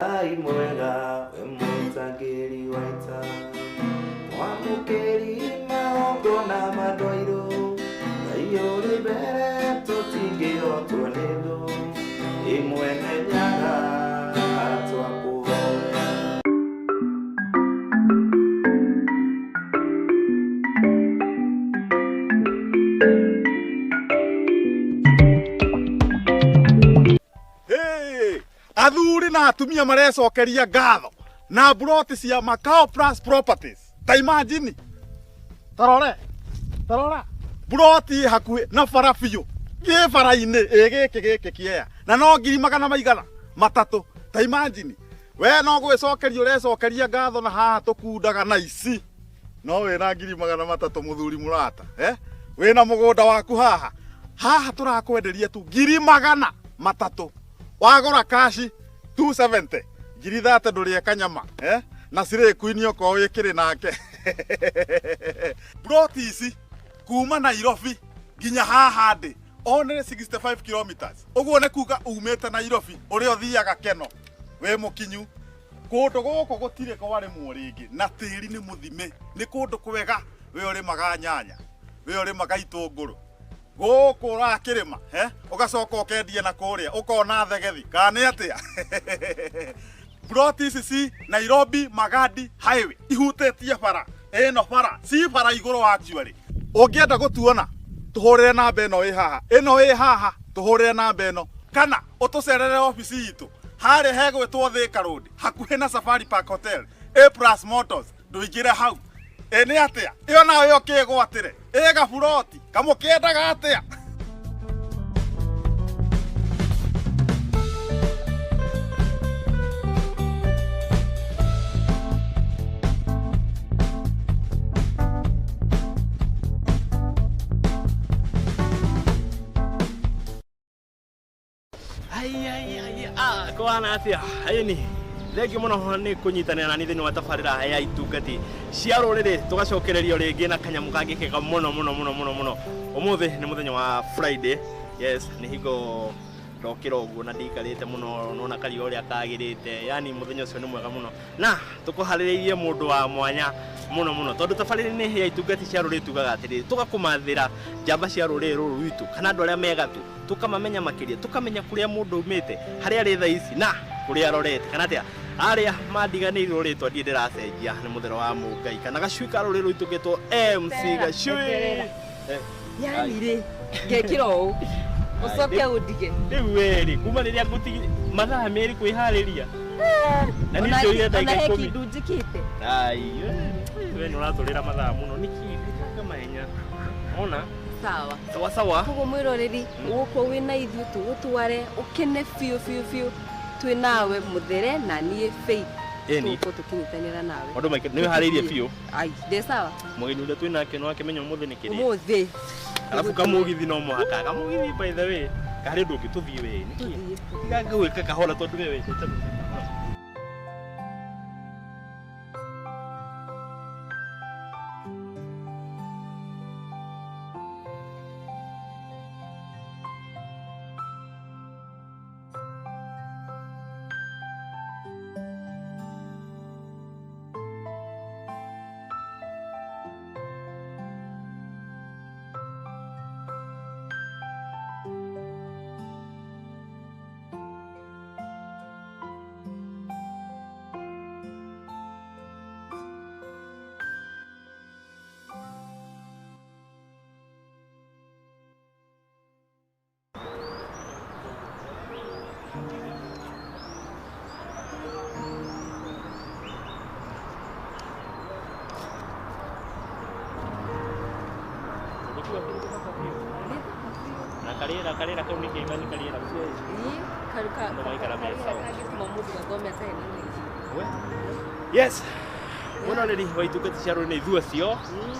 Ngai mwega we mũtangĩri wa ita, mwamũkĩri magongona ma ndwairũ, Ngai ũrĩ mbere tũtingĩhotwo nĩ thũ, ĩ mwene Nyaga twakũhoya. Hey, athuri na atumia marecokeria ngatho na mburoti cia Macau Plus Properties. Ta imagine, tarore tarora mburoti ĩ hakuhĩ na bara biũ, ĩ bara-inĩ ĩ gĩkĩ gĩkĩ kĩea na no ngiri magana maigana matatũ. Ta imagine, we no gwĩcokeria ũrecokeria ngatho na haha tũkundaga na ici no wĩna ngiri magana matatũ mũthuri mũrata, eh? Wĩna mũgũnda waku haha haha tũrakwenderia tu ngiri magana matatũ, wagũra kashi 270 ngiri thate ndũrĩe kanyama, eh? Na cirĩ kuini okorwo wĩkĩrĩ nake. Ploti ici kuma Nairobi nginya haha ndĩ only 65 kilometers, ũguo nĩ kuga umĩte Nairobi ũrĩa ũthiaga Keno wĩ mũkinyu. Kũndũ gũkũ gũtirĩ kwarĩmwo rĩngĩ na tĩri nĩ mũthime, nĩ kũndũ kwega. We ũrĩmaga nyanya, we ũrĩmaga itũngũrũ gũkũ ũrakĩrĩma, eh? Ũgacoka ũkendia na kũrĩa ũkona thegethi kana nĩ atĩa. Ploti ici ci Nairobi Magadi Highway, ihutĩtie bara ĩno, bara ci bara igũrũ actually. Ũngĩenda gũtuona tũhũrĩre namba ĩno ĩ haha, ĩno ĩ haha, tũhũrĩre namba ĩno kana ũtũcerere obici itũ harĩa hegwĩtwo Thika Road hakuhĩ na Safari Park Hotel, A Plus Motors. Ndũingĩre hau ĩ nĩ atĩa ĩyo nayo yũkĩgwatĩre ĩ gaburoti kamũkĩendaga atĩa. Ai ai ai, ah, kwana atia ĩni, thengiũ mũno nĩ kũnyitanĩra nani thĩinĩ wa tabarĩra ya itungati cia rũrĩrĩ. Tũgacokererio rĩngĩ na kanyamũ kangĩ kega mũno mũno mũno mũno mũno. Ũmũthĩ nĩ mũthenya wa Friday. Yes, nĩ hingo ndokĩra ũguo na ndikarĩte mũno nona karia ũrĩa kagĩrĩte, yani mũthenya ũcio nĩ mwega mũno na tũkũharĩrĩirie mũndũ wa mwanya mũno mũno, tondũ tabarĩra-inĩ ya itungati cia rũrĩrĩ tugaga atĩrĩrĩ, tũgakũmathĩra njamba cia rũrĩrĩ rũrũ rwitũ kana andũ arĩa megatũ, tũkamamenya makĩria, tũkamenya kũrĩa mũndũ aumĩte, harĩa arĩ thaa ici na kũrĩa arorete kana atĩa. Arĩa mandiganĩirwo rĩtwa ndirĩ ndĩracenjia, nĩ mũthero wa mũngai kana gacui ka rũrĩrĩ rwitũ getwo MC Gacui. Eterera. Eh, Yani rĩ ngekĩra ũũ ũcoke ũndige. Rĩu werĩ kuma rĩrĩa ngũtigi mathaa merĩ kwĩharĩria na Ona niĩ njoire ona ndagĩka he 10. kĩndũ njĩkĩte. Ai, we nĩ ũratũrĩra mathaa mũno nĩkĩ ndĩkanga mahenya ona. Sawa. Sawa sawa. Koguo mwĩroreri ũgũkorwo wĩna ithuĩ tũgũtware ũkene biũ biũ biũ, twĩ nawe mũthere na niĩ Faith. Ĩni. Tũgũkorwo tũkĩnyitanĩra nawe. Maũndũ maingĩ nĩ wĩharĩirie biũ. Ai, ndĩ sawa. Mũgeni ũrĩa twĩ nake no akĩmenya ũmũthĩ nĩ kĩrĩa. Ũmũthĩ. Arabu kamũgithi no mũhaka kamũgithi, by the way karĩ ũndũ ũngĩ tũthiĩ we nĩkĩ. Tũthiĩ. Tiga ngwĩka kahora tondũ we wendete gũthiĩ kahora. Na karĩera karĩera kau nĩ kega, nĩ karĩera. Ĩ, Andũ maikara me karĩera sawa. kangĩtũma mũndũ athome atarĩ na maica. Yes, mwĩroreri wa itungati cia rũrĩrĩ, ithuĩ acio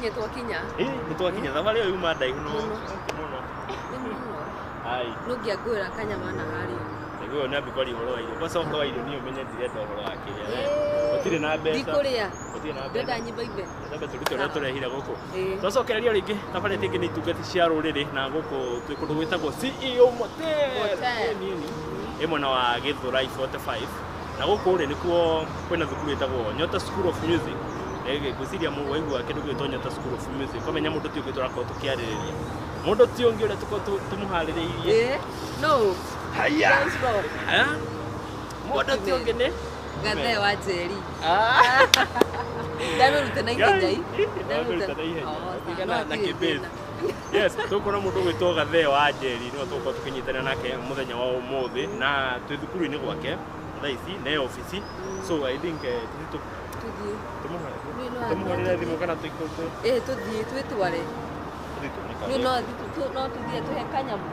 Nĩ twakinya. Ĩ, nĩ twakinya. Thabarĩ ĩyo yuma ndaihu no Mũno. mũno. Nĩ mũno. Ai. Nũngĩangũĩra kanyama na harĩa. Nĩguo nĩ ambi kwaria ũhoro wa irio, gwacoka wa irio niĩ ũmenye ndirenda ũhoro wa kĩrĩa we. Gũtirĩ na mbeca. Ndikũrĩa. Gũtirĩ na Ndĩrenda mbeca. nyimba imbe. Ndambe tũrute ũrĩa tũrehire gũkũ. Ĩ. Twacokereria rĩngĩ tabarĩra ĩngĩ nĩ itungati cia rũrĩrĩ na gũkũ twĩ kũndũ gwĩtagwo CEO Motel. Motel. Ĩ, nini ĩ mwena wa Gĩthũrai 45. Na gũkũ rĩ nĩkuo kwĩna thukuru ĩtagwo Nyota School of Music. Ngwĩciria waigua kĩndũ gĩgwĩtwo Nyota School of Music, ũkamenya mũndũ ti ũngĩ tũrakorwo tũkĩarĩrĩria. Mũndũ ti ũngĩ ũrĩa tũkorwo tũmũharĩrĩirie. No. Haya. Mũndũ ti ũngĩ nĩ Gathe wa Njeri. Ndamĩrute na ihenya. Ndamĩruta na ihenya. Na kĩbĩzi. Yes, tũkuona mũndũ ũgwĩtwo Gathe wa Njeri nĩwe tũgũkorwo tũkĩnyitanĩra nake mũthenya wa ũmũthĩ na twĩ thukuru-inĩ gwake thaa ici na ofici. So I think tũthiĩ tũmũhũrĩre thimũ kana tũikũrũke. Tũthiĩ twĩtware. No tũthiĩ tũhe kanyamũ.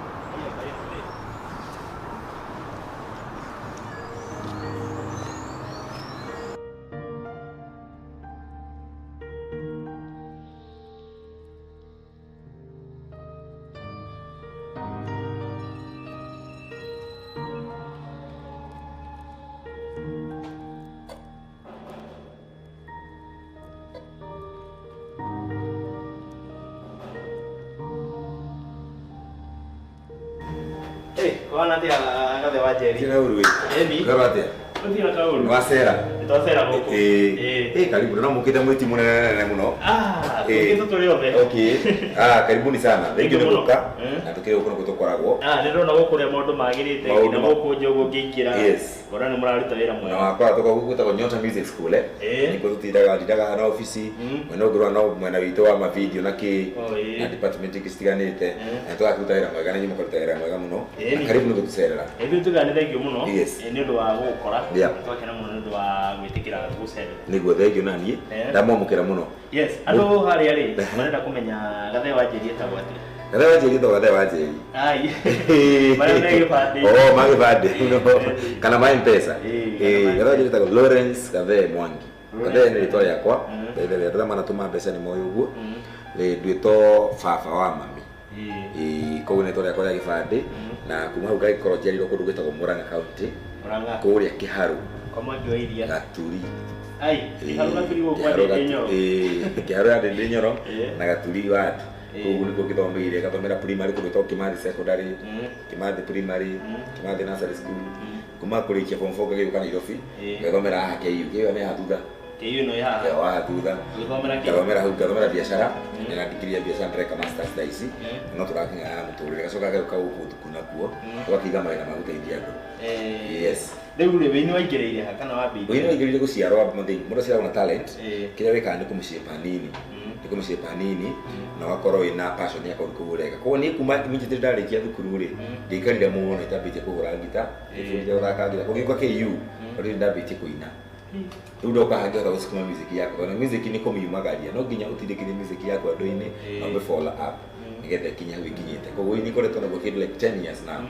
Kwana atia Gathe wa Njeri? Kira uru. Eni. Kira atia? Uthi na kauru. Wacera. Twacera guku. Karibu na mukite mwiti munene muno. Tukite turi othe. Okay. Karibuni sana. Thank you nĩ gũka. Na tukire guku nĩkuo tũkoragwo. Ndĩrona gũkũ ũrĩa maũndũ magĩrĩte nginya gũkũ nja ũguo ngĩingĩra. Yes. Ngona nĩ mũraruta wĩra mwega. Na wakora tũka gũkũ gwĩtagwo Nyota Music School Nĩkuo tũtindaga ndindaga na ofici. Mwena ũngĩ ũrona no mwena witũ wa ma video na kĩ na department ingĩ citiganĩte. Na tũgakĩruta wĩra mwega na inyuĩ mũkaruta wĩra mwega mũno. Na karibu nĩ gũtũcerera. Ithuĩ tugaga nĩ thengiũ mũno nĩ ũndũ wa gũgũkora. Twakena mũno nĩ ũndũ wa gwĩtĩkĩra gũcerera. Nĩguo thengiũ naniĩ ndamwamũkĩra mũno. Yes, andũ harĩa rĩ marenda kũmenya Gathe wa Njeri etagwo atĩa? Gathe wa Njeri etagwo Gathe wa Njeri. Ai. Marĩa me gĩbandĩ. Oh, ma gĩbandĩ. Kana ma M-Pesa. Gathe wa Njeri etagwo Lawrence Gathe Mwangi. Gathe nĩ rĩtwa rĩakwa. Rĩrĩa manatũma mbeca nĩ moĩ ũguo. Nduĩtwo baba wa mami. Koguo nĩ rĩtwa rĩakwa rĩa gĩbandĩ na kuma hau ngagĩkorwo njiarĩirwo kũndũ gwĩtagwo Murang'a County. Murang'a. Kũrĩa Kĩharũ. Kwa Mwangi wa Iria. Gaturi. Ai, Kĩharũ Gaturi gũkũ kwa Ndĩndĩ Nyoro. Kĩharũ ya Ndĩndĩ Nyoro na Gaturi ward. Koguo nĩkuo ngĩthomeire, ngathomera primary kũndũ gwĩtagwo Kimathi Secondary, Kimathi Primary, Kimathi Nursery School. Kuma kũrĩkia form 4 ngagĩũka Nairobi, ngathomera haha KU. KU nĩ haha thutha. KU ĩno ĩ haha. Haha thutha. Ũgĩthomera kĩ? Ngathomera hau, ngathomera biacara, na degree ya biacara ndĩreka masters thaa ici. No tũrakinyana na mũtũrĩre, gacoka ngagĩũka gũkũ thukuru nakuo, tũgakĩiga mawĩra ma gũteithia andũ. Yes. Rĩu rĩ, wĩini waingĩrĩire ha kana wambĩrĩirie? Wĩini waingĩrĩire gũciarwo mũndũ aciaragwo na talent, kĩrĩa wĩkaga nĩ kũmĩshape hanini. Nĩ kũmĩshape hanini na ũgakorwo wĩna passion ya kaũndũ kau ũreka. Koguo niĩ kuma immediately ndarĩkia thukuru rĩ, ndiaikarire mũno itambĩtie kũhũra ngita, ngĩbundithia gũthaka ngita. Koguo ngĩũka KU, already ndambĩtie kũina. Rĩu ndoka haha ngĩhota gũcukuma music yakwa, tondũ music nĩ kũmiumagaria, no nginya ũtindĩkĩrie music yaku andũ-inĩ na ũmĩ follow up nĩgetha ĩkinye hau ĩkinyĩte. Koguo niĩ ngoretwo naguo kĩndũ like 10 years now.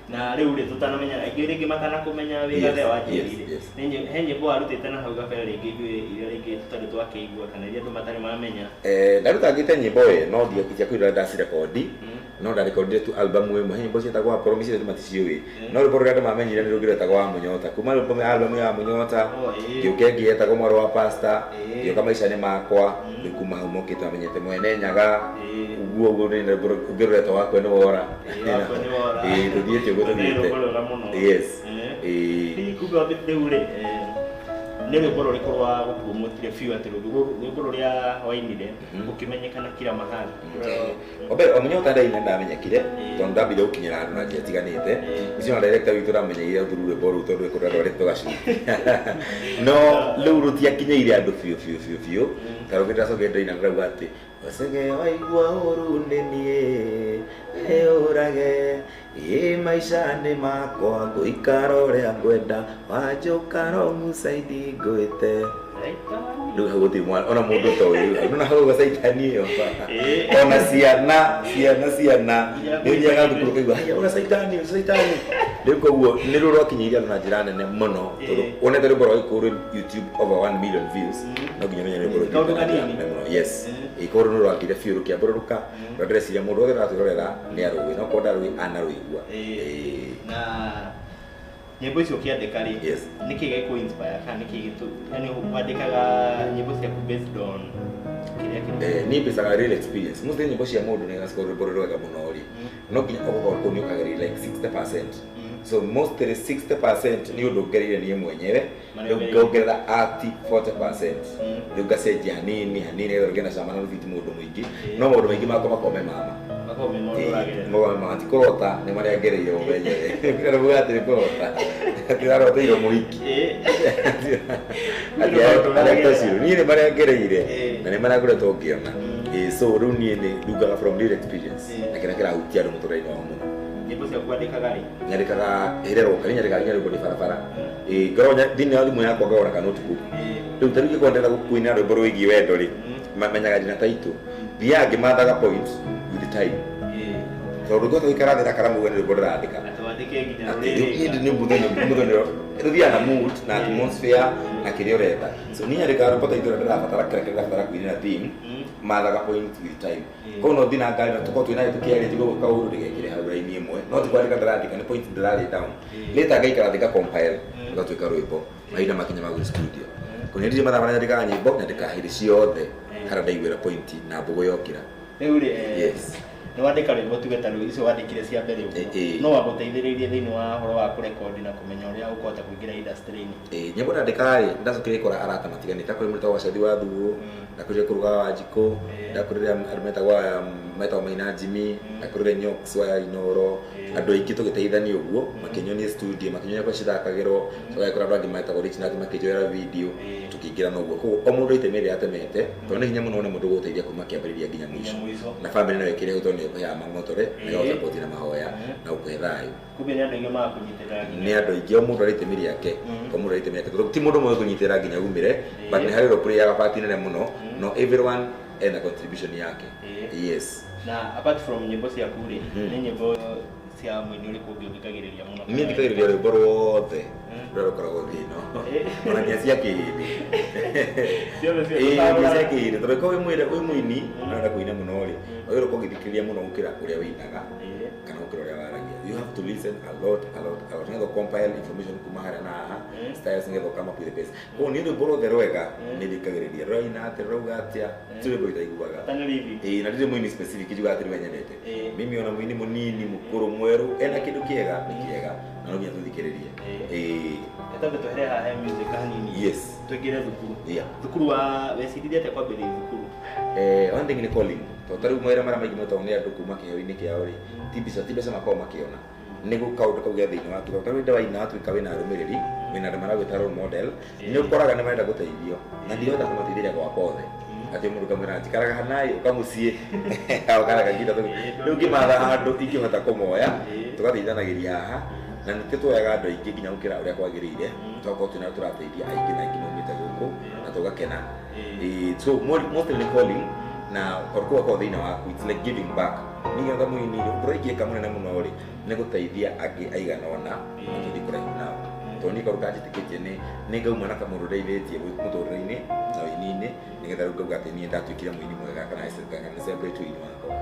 Na rĩu rĩ tũtanamenya aingĩ rĩngĩ matanakũmenya wĩ Gathe wa Njeri rĩ, he nyĩmbo warutĩte na hau gabere rĩngĩ ithuĩ iria rĩngĩ tũtarĩ twakĩigua kana iria andũ matarĩ mamenya? Ndarutangĩte nyĩmbo ĩ no ndiakwĩrwo ndacirekondi, no ndarekondire tu album ĩmwe, he nyĩmbo ciĩtagwo Promise andũ maticiũĩ, no rwĩmbo rũrĩa andũ mamenyire nĩ rũngĩ rwetagwo wa Mũnyota. Kuma rwĩmbo album ya Mũnyota ngĩũka ĩngĩ yetagwo Mwarĩ wa Pastor, ngĩũka Maica nĩ Makwa, rĩu kuma hau mokĩte mamenyete Mwene Nyaga, ũguo ũguo nĩ rwĩmbo rũngĩ rũretwo Wakwa nĩ Wora. Tũthiĩte ũguo tũthiĩte. Yes. Kumbe rĩu rĩ, nĩ rwĩmbo rũrĩkũ rwa gũpromotire biũ atĩ rwĩmbo rũrĩa wainire ũkĩmenyekana kila mahali? Mbere o Mũnyota ndaina ndamenyekire tondũ ndambire gũkinyĩra andũ na njĩra itiganĩte. Ũcio na director witũ ndamenyeire through rwĩmbo rũu tondũ kũrĩa rwarĩtwo gacuthi. No rĩu rũtiakinyĩire andũ biũ biũ biũ biũ. Ta rũngĩ ndĩracokire ndaina ndĩrauga atĩ Wacege waigua ũru nĩ niĩ wĩyũrage, ĩ maica nĩ makwa ngũikara ũrĩa ngwenda, wanjũka romucaidi ngwĩte. Rĩu hau gũtirĩ mwana ona mũndũ ũtoĩ rĩu na hau gacaitani ĩyo. Ona ciana ciana ciana nĩ ũthiaga thukuru ũkaigua haya ũra caitani caitani. Rĩu koguo nĩ rũo rwakinyĩire andũ na njĩra nene mũno tondũ wonete rwĩmbo rwa Gĩkũyũ rwĩ YouTube over 1 million views, no nginya ũmenye rwĩmbo Kaũndũ rũthiĩte na njĩra kanini. nene mũno. Yes. Koguo nĩ rwathire biũ rũkĩambũrũrũka, na ndĩreciria mũndũ wothe ũratwĩrorera nĩ arũĩ, no korwo ndarũĩ anarũigua. Na nyĩmbo icio ũkĩandĩka rĩ, nĩkĩ gĩkũ inspire kana nĩkĩ gĩtũ, yani wandĩkaga nyĩmbo ciaku based on kĩrĩa kĩrĩ? Niĩ mbicaga real experience. Mostly nyĩmbo cia mũndũ nĩ gacikorwo rwĩmbo rwĩ rwega mũno rĩ, no nginya ũgakorwo kũu nĩ ũkageria like 60% So mostly 60% nĩ ũndũ ngereire niĩ mwenyewe, rĩu ngongerera ati 40%, rĩu ngacenjia hanini hanini nĩgetha rũgĩe na cama na rũthiti mũndũ mũingĩ. No maũndũ maingĩ makwa makome mama mama ti kũrota, nĩ marĩa ngereire mwenyewe. Kĩrĩa rũga atĩ nĩ kũrota ndĩraroteirwo mũhiki niĩ nĩ marĩa ngereire na nĩ marĩa ngoretwo ngĩona. So rĩu niĩ nĩ ndugaga from real experience na kĩrĩa kĩrahutia andũ mũtũrĩre-inĩ wao mũno. Nyĩmbo ciaku wandĩkaga rĩ? Nyandĩkaga hĩrĩa roka, niĩ nyandĩkaga nginya rwĩmbo ndĩ barabara. Ngoragwo thĩinĩ wa thimũ yakwa ngagũra ka notebook. Rĩu ta rĩu ingĩkorwo ndĩrenda kũina rwĩmbo rwĩgiĩ wendo rĩ, menyaga ndĩna title. Thiaga ngĩmathaga points with time. Tondũ ngĩhota gũikara thĩ na karamu ũguo nĩ rwĩmbo ndĩrandĩka. Atĩ nĩ mũthenya mũthenya rũthiaga na mood na atmosphere na kĩrĩa ũrenda. So niĩ nyandĩkaga rwĩmbo ta itũra ndĩrabatara kĩrĩa ndĩrabatara kũinĩra theme, mathaga point with time. Koguo no thiĩ na ngari na tũkorwo twĩna tũkĩaria njigue kaũndũ ndĩgekĩre hau raini ĩmwe, no ti kwandĩka ndĩrandĩka, nĩ point ndĩrarĩ down. Later ngaikara thĩ ngacompile gatuĩka rwĩmbo mahinda makinya ma gũthiĩ studio. Kũrĩa ndirĩ mathaa marĩa nyandĩkaga nyĩmbo, nyandĩkaga hĩndĩ ciothe harĩa ndaiguĩra point na mbũgũ yokĩra. Rĩu rĩ, Yes. nĩ wandĩka rwĩmbo tuge ta rwĩmbo icio wandĩkire cia mbere ũguo, no wagũteithĩrĩirie thĩinĩ wa ũhoro wa kũrekondi na kũmenya ũrĩa ũkũhota kũingĩra industry-inĩ? Nyĩmbo ndandĩkaga rĩ, ndacokire gũkora arata matiganĩte. Ndakũrire mũndũ wetagwo Wacathi wa Thuo, ndakũrire Kũrũga wa Njikũ, ndakũrire andũ metagwo Maina Jimmy, ndakũrire Nyox wa Inoro, andũ aingĩ tũgĩteithania ũguo, makĩnyonia studio, makĩnyonia kũrĩa cithakagĩrwo, tũgagĩkora andũ angĩ metagwo Rich Nut makĩnjoera video, tũkĩingĩra na ũguo. Koguo o mũndũ itemi rĩrĩa atemete, tondũ nĩ hinya mũno wone mũndũ ũgũgũteithia kuma kĩambĩrĩria nginya mũico. Na family nayo ĩkĩrĩ hau tondũ nĩ ĩkũheaga mang'otore, na ĩgagũsupport na mahoya, na gũkũhe thayũ. Kumbe nĩ andũ aingĩ magakũnyitĩrĩra nginya. Nĩ andũ aingĩ, o mũndũ arĩ itemi rĩake, o mũndũ arĩ itemi rĩake. Tondũ ti mũndũ ũmwe ũkũnyitĩrĩra nginya umĩre, but nĩ harĩ ũrĩa ũplay-aga part nene mũno, no everyone ena contribution yake. Yes. Na apart from nyĩmbo ciaku rĩ, nĩ nyĩmbo cia mũini ũrĩkũ ũngĩ ũthikagĩrĩria mũno? Niĩ thikagĩrĩria rwĩmbo ruothe rũrĩa rũkoragwo thĩ ĩno, ona nginya cia kĩhĩndĩ. Nginya cia kĩhĩndĩ, tondũ korwo wĩ mũini ũrenda kũina mũno rĩ, wagĩrĩirwo gũkorwo ũgĩthikĩrĩria mũno gũkĩra ũrĩa wĩinaga kana gũkĩra ũrĩa waragia. You have to listen a lot, a lot, a lot nĩgetha compile information kuma harĩa na haha, styles, nĩgetha come up with the best. Koguo niĩ rwĩmbo ruothe rwega nĩ thikagĩrĩria, rũraina atĩa, rũrauga atĩa, ti rwĩmbo itaiguaga. Na ndirĩ mũini specific njugaga atĩ nĩwe nyendete. Mimi ona mũini mũnini, mũkũrũ, mwerũ, ena kĩndũ kĩega nĩ kĩega na no nginya tũthikĩrĩrie. Twambe twehere haha he music hanini. Yes. Tũingĩre thukuru. Yeah. Thukuru wa weciririe atĩa kwambĩrĩria thukuru? One thing nĩ calling. Tondũ ta rĩu mawĩra marĩa maingĩ metagwo nĩ andũ kuma kĩheo-inĩ kĩao rĩ, ti mbeca makoragwo makĩona. Nĩ kaũndũ kau ge thĩinĩ waku. Tondũ ta rĩu waina watuĩka wĩna arũmĩrĩri, wĩna andũ maragwĩta role model, nĩ ũkoraga nĩ marenda gũteithio na ndirahota kũmateithĩria gwakwa othe. Atĩ mũndũ kamwĩra njikaraga hanaĩ ũkamuciĩ ũkaraga nginya rĩu ngĩmatha handũ ingĩhota kũmoya, tũgateithanagĩria haha na nĩkĩo tuoyaga andũ aingĩ nginya gũkĩra ũrĩa kwagĩrĩire, tũgakorwo twĩna tũrateithia aingĩ na aingĩ maumĩte gũkũ na tũgakena. So mostly nĩ calling na kaũndũ kau gakoragwo thĩinĩ waku, it's like giving back. Niĩ ta mũini rĩ, ũndũ ũrĩa ingĩka mũnene mũno rĩ, nĩ gũteithia angĩ aigana ũna na tũthiĩ kũraihu nao. Tondũ niĩ kaũndũ kanjĩtĩkĩtie nĩ ngauma na kamũndũ ndeithĩtie mũtũrĩre-inĩ na ũini-inĩ, nĩgetha rĩu ngauga atĩ niĩ ndatuĩkire mũini mwega kana nĩ celebrate ũini wakwa.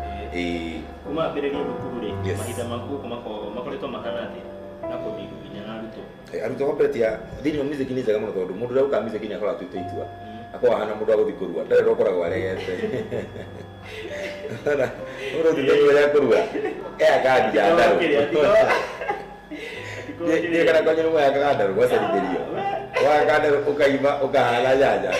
Kuma ambĩrĩrie thukuru rĩ, Yes. mahinda maku gũkũ makoretwo mahana atĩa na kũndiru nginya na arutwo? Arutwo kwambĩrĩria thĩinĩ wa music nĩ njega mũno tondũ mũndũ ũrĩa ũkaga music nĩ akoragwo atuĩte itua, akoragwo ahana mũndũ wa gũthiĩ kũrua, ndarĩ ũndũ ũkoragwo aregete. Mũndũ ũtuĩte itua rĩa kũrua, ea kandi ya ndarũ. Ndiũĩ kana kwanyu nĩ mwayakaga ndarũ gwacarithĩrio. Wayaka ndarũ ũkaima ũkahana nyanya.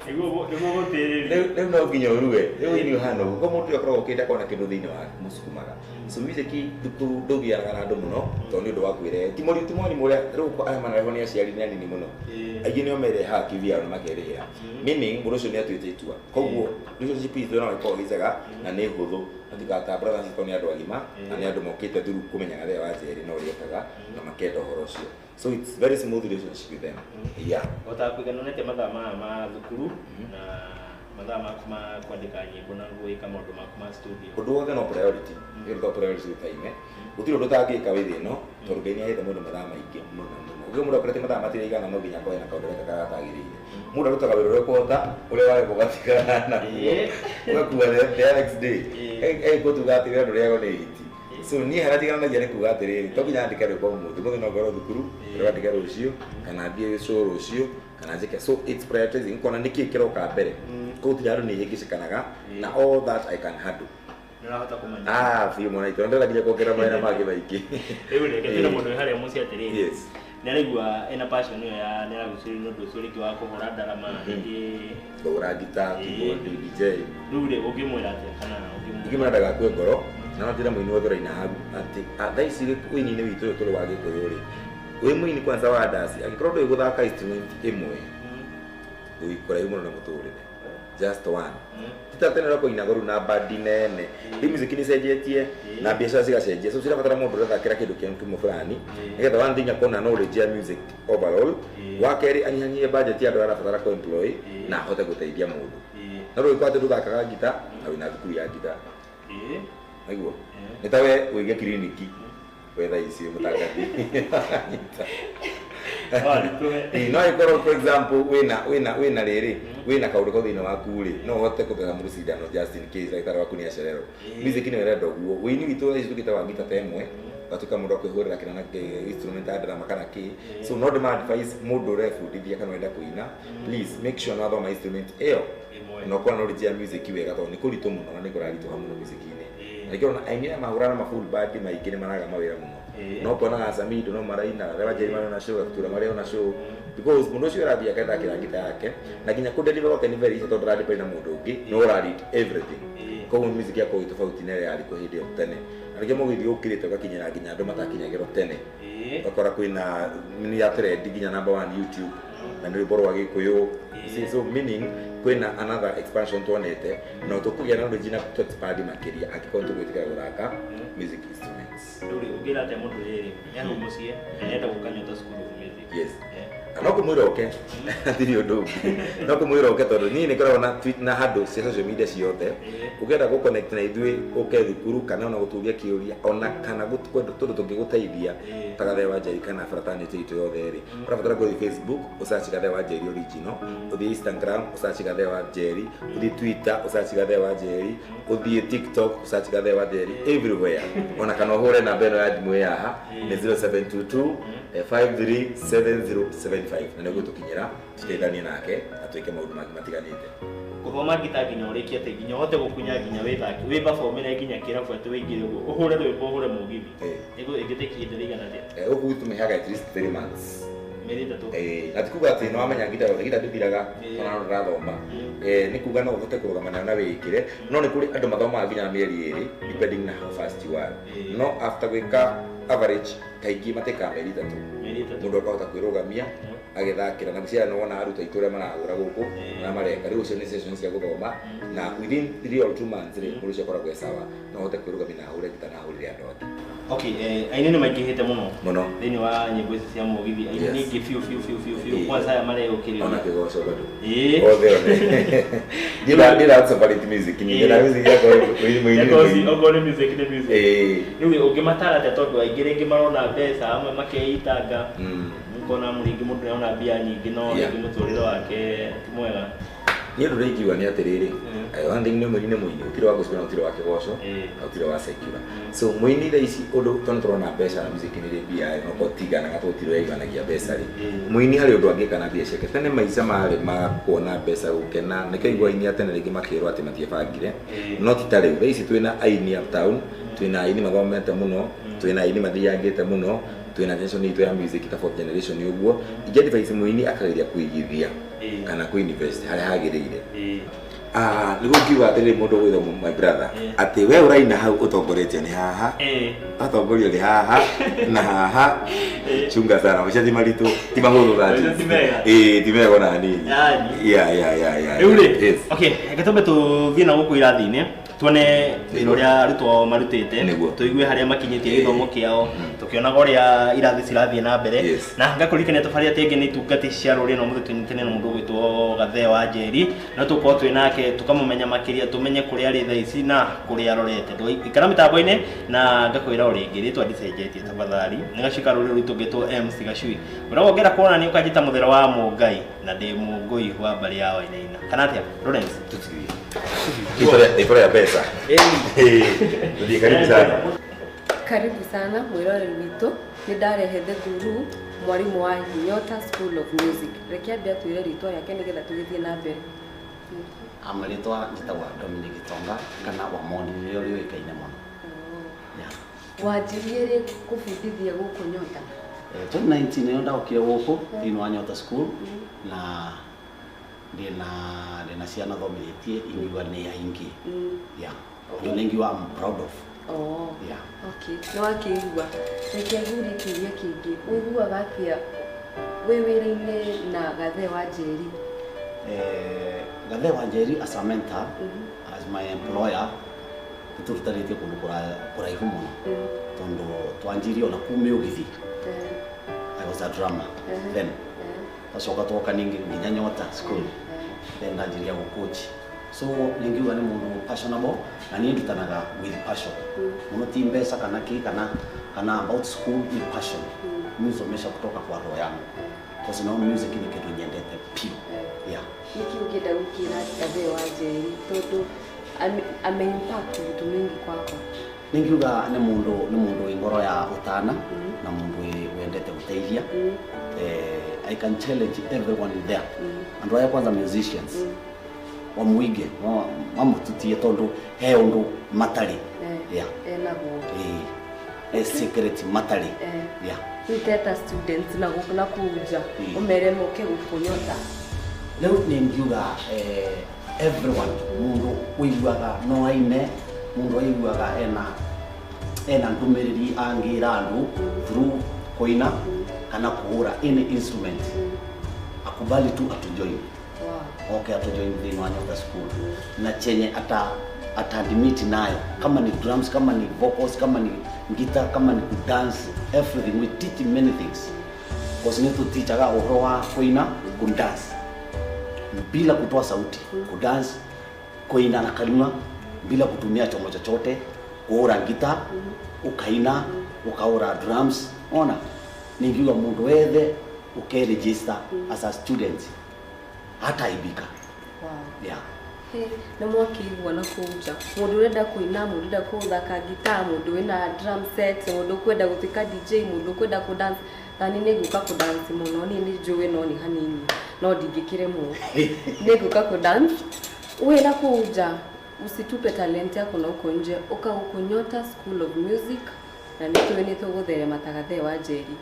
Nĩguo gũtĩrĩrio. Rĩu no nginya ũrue, rĩu ũini ũhana ũguo. Koguo mũndũ ũrĩa ũkoragwo ũkĩenda kuona kĩndũ thĩinĩ wake mũsukumaga. So music thukuru ndũgianaga na andũ mũno tondũ nĩ ũndũ wa kwĩrehe. Ti mwarimũ ũrĩa rĩu arĩa mararehwo nĩ aciari nĩ anini mũno. Aingĩ nĩo merehaga kĩvyao na makerĩhĩra. Meaning mũndũ ũcio nĩ atuĩte itua. Koguo relationship itũ no ĩkorwo ĩ njega na nĩ hũthũ. Matigata brothers tondũ nĩ andũ agima na nĩ andũ mokĩte through kũmenyaga thĩinĩ wa Njeri na ũrĩa ekaga na makenda ũhoro ũcio. So it's very smooth relationship with them. Yeah. Ũhotaga kũiganana atĩa mathaa maya ma thukuru na mathaa maku ma kwandĩka nyĩmbo na gwĩka maũndũ maku ma studio? Ũndũ wothe no priority. Nĩ ũndũ priority ũtaime. Gũtirĩ ũndũ ũtangĩka wĩ thĩ ĩno tondũ Ngai nĩ ahete mũndũ mathaa maingĩ mũno mũno. Ũngĩ mũndũ akorete mathaa matiraigana no nginya akorwo ena kaũndũ gake karĩa gatagĩrĩire. Mũndũ arutaga wĩra ũrĩa ũkũhota, ũrĩa waremwo ũgatigana naguo. Ũgakua the next day. Ĩgũtuga atĩ wĩra ndũrĩagwo nĩ hiti. So niĩ harĩa njigananagia nĩ kuga atĩrĩrĩ, to nginya andĩke rwĩmbo ũmũthĩ, ũmũthĩ no ngorwo thukuru, rwandĩke rũciũ, kana thiĩ show rũciũ, kana njĩke. So it's prioritizing, ũkona nĩkĩĩ kĩroka mbere. Koguo gũtirĩ handũ niĩ hĩngĩcĩkanaga na all that I can handle. Nĩũrahota kũmenya. Ah, biũ mwana itũ ndĩrenda nginya kuongerera mawĩra mangĩ maingĩ. Rĩu reke twĩna mũndũ wĩ harĩa mũciĩ atĩrĩrĩ. Yes. Nĩaraigua ena passion ĩyo ya nĩaragucĩrĩrio nĩ ũndũ ũcio rĩngĩ wa kũhũra ndarama rĩngĩ. Kũhũra ngita, keyboard, DJ. Rĩu rĩ ũngĩmwĩra atĩa kana ũngĩmwĩra? Ingĩmwĩra ndagakue ngoro na no njĩre mũini wothe ũraina hau atĩ thaa ici ũini-inĩ witũ ũyũ tũrĩ wa Gĩkũyũ rĩ, wĩ mũini kwanza wa ndaci angĩkorwo ndũĩ gũthaka instrument ĩmwe wĩ kũraihu mũno na mũtũrĩre, just one. Ti ta tene ũrĩa kwainagwo rĩu na bandi nene, rĩu music nĩ ĩcenjetie na biacara cigacenjia, so cirabatara mũndũ ũrathakĩra kĩndũ kĩa kĩmwe fulani nĩgetha one thing akona knowledge ya music overall, wa kerĩ anyihanyihie budget ya andũ arĩa arabatara kũ employ na ahote gũteithia mũndũ. No rĩu atĩ ndũthakaga ngita na wĩna thukuru ya ngita, naiguo nĩ ta we wĩige kiriniki we thaa ici wĩ mũtangathi. Ĩĩ, no ĩkorwo for example wĩna rĩrĩ wĩna kaũndũ kau thĩinĩ waku rĩ, no ũhote kũgetha mũndũ cindano just in case ndagĩtarĩ waku nĩ acererwo. Music nĩyo ĩrenda ũguo, wĩini witũ thaa ici tũkĩte wa ngita ta ĩmwe ũgatuĩka mũndũ wa kwĩhũrĩra kĩna na instrument ya ndarama kana kĩ. So no ndĩma advise mũndũ ũrebundithia kana ũrenda kũina, please make sure nĩ wathoma instrument ĩyo na ũkorwo na knowledge ya music wega, tondũ nĩ kũritũ mũno na nĩ kũraritũha mũno music-inĩ. Na nĩkĩo ũrona aini aya mahũraga na ma full band maingĩ nĩ maraga mawĩra mũno. No ũkonaga Samido no maraina, Gathera Njeri marĩ ona show, Gatura marĩ ona show, because mũndũ ũcio ũrathiĩ akethakĩra ngita yake na nginya kũ deliver gwake nĩ very easy tondũ ndũra depend na mũndũ ũngĩ, nĩwe ũra lead everything. Koguo music yakorwo ĩ tofauti na ĩrĩa yarĩ kuo hĩndĩ ĩyo tene. Na nĩkĩo mũgithi ũkĩrĩte ũgakinyĩra nginya andũ matakinyagĩrwo tene. Ũgakora kwĩna nĩ ya trend nginya number one YouTube na nĩ rwĩmbo rwa Gĩkũyũ. See, so meaning kwĩna another expansion tuonete no tũkũgĩa na knowledge na tũ expand makĩria angĩkorwo tũgwĩtĩkĩra gũthaka music instruments. Rĩu rĩ ũngĩra atĩa mũndũ rĩrĩ e hau mũciĩ na nĩarenda gũka Nyota School of Music? Yes. No kũmwĩra oke, hatirĩ ũndũ ũngĩ, no kũmwĩra oke tondũ niĩ nĩ ngoragwo na tweet na handle cia social media ciothe. Ũngĩenda gũ connect na ithuĩ ũke thukuru kana ona gũtũria kĩũria ona kana tondũ tũngĩgũteithia ta Gathee wa Njeri kana fraternity itũ yothe rĩ, ũrabatara gũthiĩ Facebook ũsearch Gathee wa Njeri original, ũthiĩ Instagram ũsearch Gathee wa Njeri, ũthiĩ Twitter ũsearch Gathee wa Njeri, ũthiĩ TikTok ũsearch Gathee wa Njeri, everywhere. Ona kana ũhũre namba ĩno ya thimũ ĩ haha nĩ 0722 537075 na nĩguo tũkinyĩra tũteithanie nake na twĩke maũndũ mangĩ matiganĩte. Gũthoma ngita nginya ũrĩkie atĩ nginya ũhote gũkunya nginya wĩthake wĩ performere nginya kĩrabu atĩ wĩingĩre ũguo ũhũre rwĩmbo ũhũre mũgithi ĩngĩtĩki ihinda rĩigana atĩa? Gũkũ gwitũ mĩhaga at least 3 months. Mĩeri ĩtatũ. Na ti kuga atĩ nĩwamenya ngita yothe, ngita ndĩthiraga ona no ndĩrathoma. Nĩ kuga no ũhote kũrũgama nayo na wĩĩkĩre, no nĩ kũrĩ andũ mathomaga nginya mĩeri ĩrĩ depending na how fast you are. No after gwĩka average kaingĩ matĩkaga mĩeri ĩtatũ. Mĩeri ĩtatũ. Mũndũ akahota kwĩrũgamia agĩthakĩra na ngwĩciria nĩ wona arutwo aitũ ũrĩa marahũra gũkũ na mareka. Rĩu ũcio nĩ session cia gũthoma na within 3 or 2 months rĩ, mũndũ ũcio akoragwo e sawa, no ahote kwĩrũgamia na ahũre ngita na ahũrĩre andũ angĩ. Okay, aini nĩ maingĩhĩte mũno mũno thĩinĩ wa nyĩmbo ici cia mũgithi, aini nĩ aingĩ biũ biũ biũ biũ biũ, kwanza aya maregũkĩrĩria ona kĩgoco bado othe one. Ndira separate music ni ndira music yakwa mũini nĩ mũini. Okorwo nĩ music nĩ music. Rĩu ũngĩmatara atĩa tondũ aingĩ rĩngĩ marona mbeca amwe makeitanga, ũkona rĩngĩ mũndũ nĩarona mbia nyingĩ no rĩngĩ mũtũrĩre wake ti mwega. Niĩ ũndũ ũrĩa ingiuga nĩ atĩrĩrĩ, one thing nĩ mũini nĩ mũini, gũtirĩ wa gospel na gũtirĩ wa kĩgoco na gũtirĩ wa secular. So mũini thaa ici ũndũ tondũ nĩtũrona mbeca na music nĩ ĩrĩ mbia ĩ, okorwo tiganaga tondũ gũtirĩ ũrĩa mbeca rĩ, mũini harĩ ũndũ angĩka na mbia ciake. Tene maica marĩ ma kuona mbeca gũkena, nĩkĩo aigua aini a tene rĩngĩ makĩrwo atĩ matiebangire, no ti ta rĩu. Thaa ici twĩna aini uptown, twĩna aini mathomete mũno, twĩna aini mathiangĩte mũno, twĩna generation itũ ya music ta fourth generation ũguo. Ingĩ advise mũini akageria kũigithia kana kũ invest harĩa hagĩrĩire. Nĩguo ngiuga atĩrĩrĩ mũndũ ũgwĩtwo my brother, atĩ we ũraina hau ũtongoretio nĩ haha, ũgatongorio nĩ haha na haha, chunga sana, maica ti maritũ, ti mahũthũ that is. Maica ti mega. Ti mega ona hanini. Yaani. Yeah. Rĩu rĩ, Yes. okay, reke twambe tũthiĩ na gũkũ irathi-inĩ tuone wĩra ũrĩa arutwo marutĩte, tũigue harĩa makinyĩtie gĩthomo kĩao, tũkĩonaga ũrĩa irathi cirathiĩ na mbere. Na ngakũririkania tũbarĩ atĩ ĩngĩ nĩ itungati cia rũrĩrĩ na ũmũthĩ tũnyitane na mũndũ ũgwĩtwo Gathee wa Njeri, no tũkorwo twĩ nake tũkamũmenya makĩria, tũmenye kũrĩa arĩ thaa ici na kũrĩa arorete. Ndũgaikara mĩtambo-inĩ na ngakwĩra o rĩngĩ rĩtwa ndicenjetie tafadhali, nĩ Gacui ka rũrĩrĩ rwitũ ngĩtwo MC Gacui. Ũrĩa wongera kuona nĩ ũkanjĩta mũthera wa Mũngai na ndĩ Mũngũi wa mbarĩ ya Wainaina. Kana atĩa Lawrence? Rĩtwa rĩa mbeca. Tũthiĩ, karibu sana. Karibu sana mwĩroreri witũ, nĩ ndarehe the guru mwarimũ wa Nyota School of Music. Reke ambe atwĩre rĩtwa rĩake nĩgetha tũgĩthiĩ na mbere. Amaritwa njitagwa Dominic Gitonga kana Wamondi nĩrĩo rĩũĩkaine mũno. Yeah. Wanjirie rĩ kũbundithia gũkũ Nyota? 2019 nĩyo ndokire gũkũ thĩinĩ wa Nyota School na ndĩna ciana thomithĩtie ingiuga nĩ aingĩ. Yeah. Ũndũ nĩ I'm proud of. Oh. Yeah. Okay. Nĩ wakĩigua. Reke ngũrie kĩũria kĩngĩ. Ũiguaga atĩa wĩ wĩra-inĩ na Gathee wa Njeri? Gathee wa Njeri as a mentor, as my employer, nĩtũrutanĩtie kũndũ kũraihu mũno tondũ twanjirie ona kuu mĩũgithi. I was a drummer then. Twacoka twoka ningĩ nginya Nyota School. Then ndanjiria gũcoach. So ningiuga nĩ mũndũ passionable na niĩ ndutanaga with passion. Mũno ti mbeca kana kĩ kana about school ni passion. Nisomesha kutoka kwa roho yangu. Kwa sababu music ni kitu nyendete pio. Yeah. Niki ũngĩenda gũkĩra Gathee wa Njeri tondũ ame impact vitu mingi kwako? Ningiuga nĩ mũndũ wĩ ngoro ya ũtana na mũndũ wendete gũteithia. I can challenge everyone there. Andũ aya kwanza musicians. Wamuige, wamututie tondũ he ũndũ matarĩ. Yeah. Naguo. Secret matarĩ. Yeah. Wĩteta students na gũkũ na kũu nja ũmere moke gũkũ Nyota. Rĩu nĩ ngiuga everyone mũndũ ũiguaga no aine, mũndũ ũiguaga ena ndũmĩrĩri angĩra andũ through kũina kana kũhũra any instrument. Akubali tu atujoin. Wow. Okay, atujoin thĩinĩ wa Nyota School na chenye atadmit nayo, kama ni drums, kama ni vocals, kama ni guitar, kama ni dance, everything. We teach many things. Because ni tutichaga ũhoro wa kũina, kudance bila kutoa sauti, kudance, kuina na kanua bila kutumia chombo chochote, kuhũra guitar, ukaina, ukahũra drums. Ona ningiuga mũndũ wethe uke register as a student hataibika. Wow. Yeah. Nĩ mwakĩigua na kũu nja mũndũ ũrenda kũina, mũndũ ũrenda gũthaka gitaa, mũndũ wĩna drum set, mũndũ ũkwenda gũtuĩka DJ, mũndũ ũkwenda kũdance. Tani nĩ ngũka kũdance mũno, niĩ nĩ njũĩ no nĩ hanini no ndingĩkĩremwo. Nĩ ngũka kũdance. Wĩna kũu nja usitupe talent yako na uko nje, ũka gũkũ Nyota School of Music na nĩ tũĩ nĩ tũgũtherema ta Gathee wa Njeri.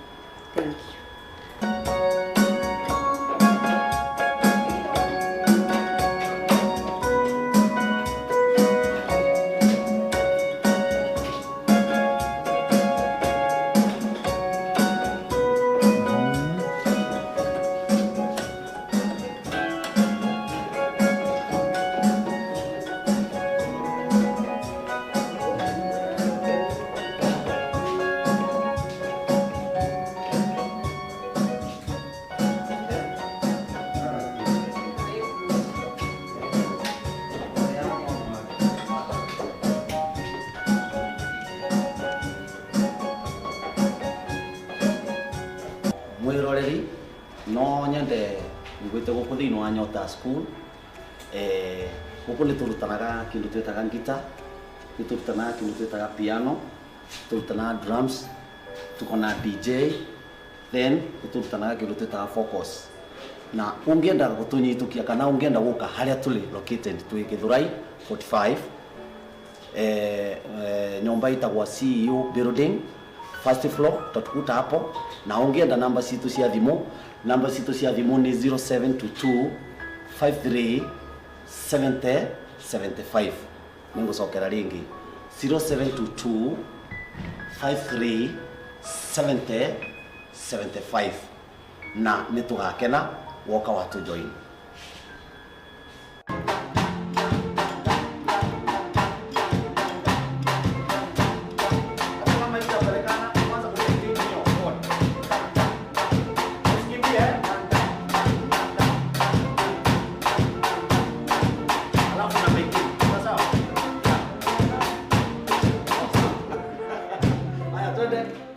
Thank you. Mwiroreri no nyende ngwite gũkũ thĩinĩ wa Nyota School. Gũkũ nĩ tũrutanaga kĩndũ twĩtaga guitar, nĩ tũrutanaga kĩndũ twĩtaga piano, tũrutanaga drums, tuko na DJ, then nĩ tũrutanaga kĩndũ twĩtaga vocals. Na ũngĩenda gũtũnyitũkia kana ũngĩenda gũka harĩa tũrĩ located twĩ Gĩthũrai 45, nyũmba ĩtagwo CEO building first floor, utatukuta hapo. Na ungienda namba citu cia thimu, namba citu cia thimu ni 0722 53 70 75. Nĩngũcokera rĩngĩ 0722 53 70 75, na nĩtũgakena woka watu join.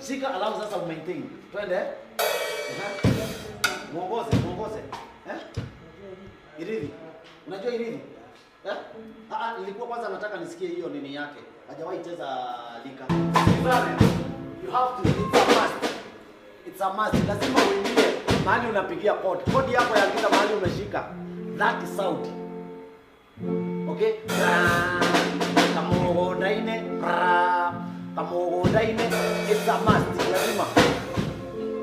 Shika alafu sasa umaintain. Twende. Muongoze, muongoze. Eh? Irithi. Unajua irithi? Eh? Ah, nilikuwa kwanza nataka nisikie hiyo nini yake. Hajawahi cheza lika. You have to, it's a must. It's a must. Lazima uingie mahali unapigia chord. Chord yako ya gitaa mahali umeshika. That sound. Okay? Kamugundaine, kamugundaine, it's a must, lazima.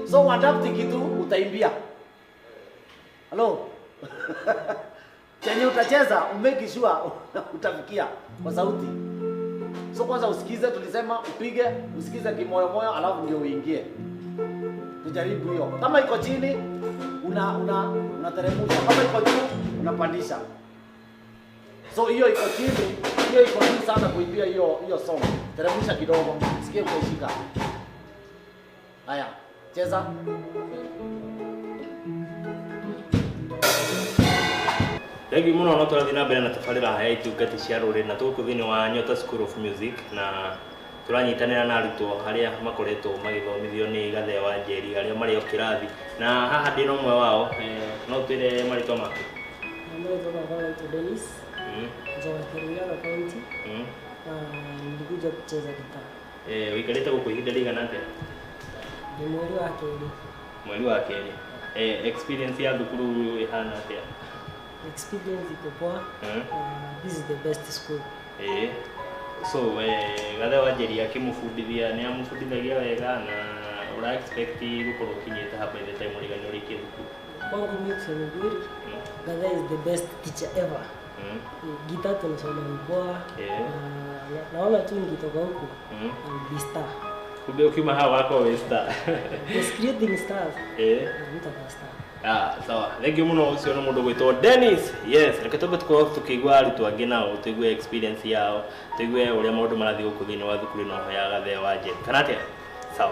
So adapt kitu utaimbia. Hello? Chenye utacheza umake sure utafikia kwa sauti. So kwanza usikize, tulisema upige, usikize kimoyo moyo alafu ndio uingie. Tujaribu hiyo. Kama iko chini una unateremsha, kama iko juu unapandisha. So hiyo iko chini, hiyo iko juu sana kuimbia hiyo hiyo song. Teremsha kidogo, sikie utaishika. Haya, cheza. Thank you muno no tũrathiĩ na mbere na tabarĩra ya itungati cia rũrĩrĩ na tũgũkũ thĩinĩ wa Nyota School of Music na tũranyitanĩra na arutwo arĩa makoretwo magĩthomithio nĩ Gathee wa Njeri arĩa marĩ o kĩrathi na haha ndĩ na ũmwe wao no twĩre marĩtwa maku. Marĩtwa makwa naitwa Dennis kutoka Kirinyaga County na nilikuja kucheza gitaa. Wĩikarĩte gũkũ ihinda rĩigana atĩa? Ni mweri wa kerĩ. Mweri wa kerĩ. Experience ya thukuru ĩhana atĩa? Experience iko poa. This is the best school. So Gathee wa Njeri akĩmũbundithia nĩ amũbundithagia wega na ũra expect gũkorwo ũkinyĩte ha by the time ũrĩgani ũrĩkie thukuru? Kwangu mimi kusema kweli, Gathee is the best teacher ever. Gitaa tunasoma poa. Naona tu nikitoka huku I'll be star. Kumbe ukiuma hawa wako we star. Just creating stars. Nitakuwa star. Sawa. Thank you muno ucio nĩ mũndũ gwĩtwo Dennis. Yes, reke twambe tũkorwo tũkĩigua arutwo angĩ nao, tũigue experience yao, tũigue ũrĩa maũndũ marathiĩ gũkũ thĩinĩ wa thukuru ĩno ya Gathee wa Njeri. Kana atĩa? Sawa.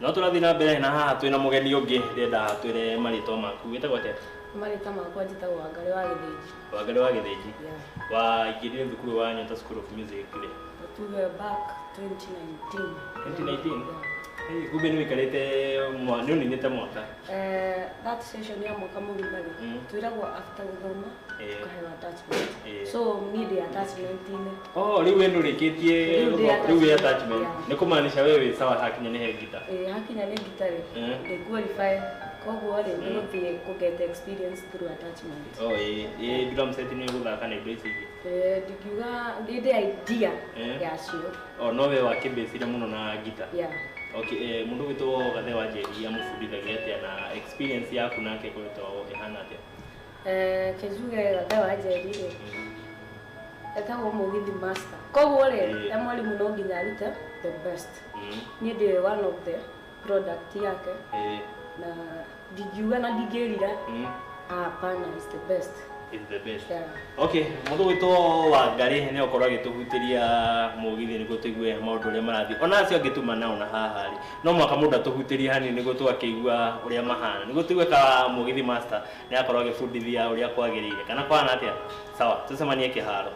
No tũrathiĩ na mbere na haha twĩna mũgeni ũngĩ ndĩrenda twĩre marĩtwa maku. Wĩtagwo atĩa? Marĩtwa makwa njĩtagwo Wangarĩ wa Gĩthĩnji. Wangarĩ wa Gĩthĩnji. Waingĩrire thukuru wa Nyota School of Music rĩ? Tuge back 2019. 2019? Kumbe nĩ ũikarĩte nĩ ũninĩte mwaka? That session ya mwaka mũgima rĩ, twĩragwo after gũthoma tũkaheo attachment. So niĩ ndĩ attachment-inĩ. Oh, rĩu we nĩũrĩkĩtie rĩu wĩ attachment. Nĩ kũmaanisha we wĩ sawa hakinya nĩ he ngita? Hakinya nĩ ngita rĩ, ndĩ qualify. Koguo rĩ, nĩgũthiĩ kũ get experience through attachment. Oh, ĩ drum set nĩ ũgũthaka na indo ici ingĩ? Ndingiuga ndĩ idea yacio. Oh, no we wakĩmbĩcire mũno na ngita? Yeah. Okay, mũndũ gwĩtwo Gathee wa Njeri amũbundithagia atĩa na experience yaku nake ĩkoretwo ĩhana atĩa? Kĩnjuge Gathee wa Njeri rĩ, etagwo mũgithi master. Koguo rĩ, e mwarimũ no nginya arute the best. Niĩ ndĩ one of the product yake. Na ndingiuga na ndingĩrira, hapana, is the best. Is the best. Yeah. Okay, mũndũ gwĩtwo Wangarĩ nĩ okorwo agĩtũhutĩria mũgithi nĩguo tũigue maũndũ ũrĩa marathiĩ. Ona acio angĩ tuma nao na haha rĩ, no mũhaka mũndũ atũhutĩrie hanini nĩguo tũgakĩigua ũrĩa mahana, nĩguo tũigue ka mũgithi master nĩ akorwo agĩbundithia ũrĩa kwagĩrĩire. Kana kwana atĩa? Sawa, tũcemanie kĩharo.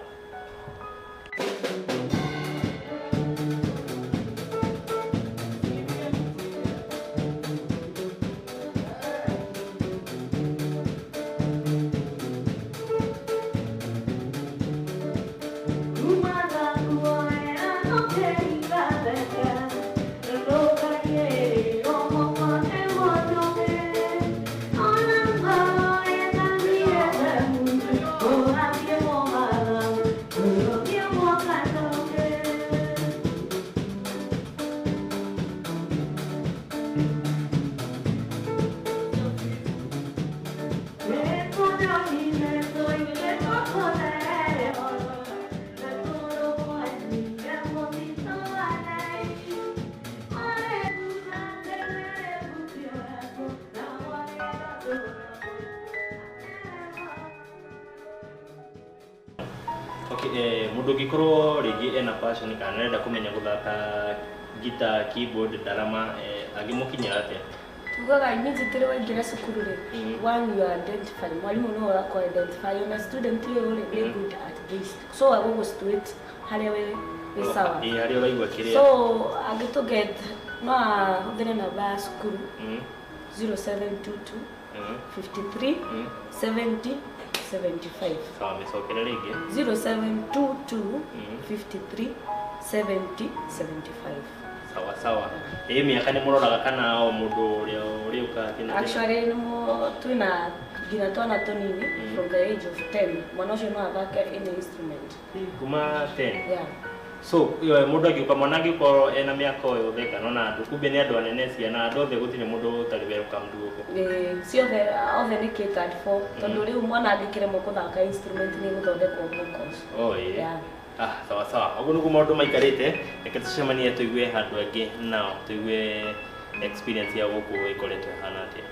Okay, mũndũ ũngĩkorwo rĩngĩ ena passion kana arenda kũmenya gũthaka guitar, keyboard, ndarama, angĩmũkinyĩra atĩa? Tugaga immediately waingĩra cukuru rĩ, one you identify, mwarimũ nĩwe ũrakũ identify ona student ũyũ rĩ nĩ good at this, so agũgũ situate harĩa wĩ sawa. Harĩa ũraigua kĩrĩa. So angĩtũ get no ahũthĩre namba ya cukuru 0722 53 70 75. Sawa, mĩcokere rĩngĩ. 0722 53 70 75. Sawa sawa. Ĩ mĩaka nĩ mũroraga kana o mũndũ ũrĩa ũrĩũka atĩ na Actually nĩ twĩna Nginya twana tũnini from the age of 10 mwana ũcio no athake any instrument. Kuma 10. Yeah. So mũndũ angĩũka, mwana angĩkorwo ena mĩaka o yothe kana ona andũ, kumbe nĩ andũ anene, ciana, andũ othe, gũtirĩ mũndũ ũtarĩ welcome gũkũ? Ĩĩ, ciothe, othe nĩ catered for, tondũ rĩu mwana angĩkĩremwo kũthaka instrument nĩ gũthondekwo vocals. Oh, ĩĩ. Yeah. Ah, sawa sawa, ũguo nĩguo maũndũ maikarĩte. Reke tũcemanie tũigue handũ angĩ nao, tũigue experience ya gũkũ ĩkoretwo ĩhana atĩa.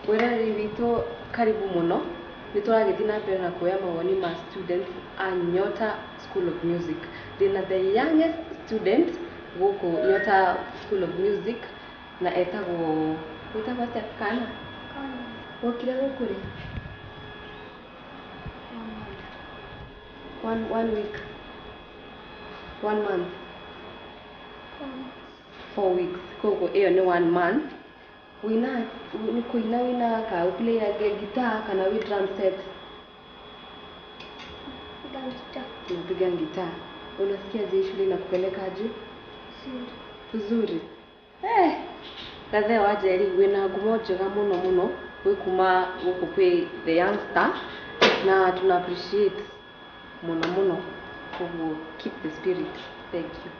Wĩroreri witũ, karibu mũno. Nĩ tũragĩthiĩ na mbere na kuoya mawoni ma students a Nyota School of Music. Ndĩna the youngest student gũkũ Nyota School of Music na etagwo, wĩtagwo atĩa, kana? Wokire gũkũ rĩ? One week, one month, 4 weeks. Koguo ĩyo nĩ one month. Wina nĩ kũina, wina ka ũplay guitar kana wĩ drum set? Unapiga gitaa. Unasikia je, shule inakupeleka aje? Vizuri. Eh, Gathe wa Njeri, wĩna ngumo njega mũno mũno gwĩ kuma gũkũ kwĩ the youngster na tuna appreciate mũno mũno. Koguo keep the spirit. Thank you.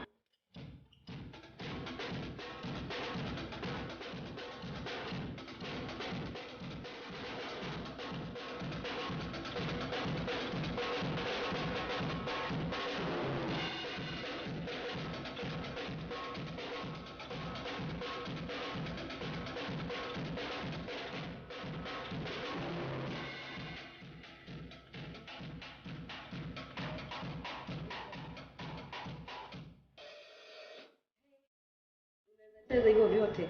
Cheza hivyo vyote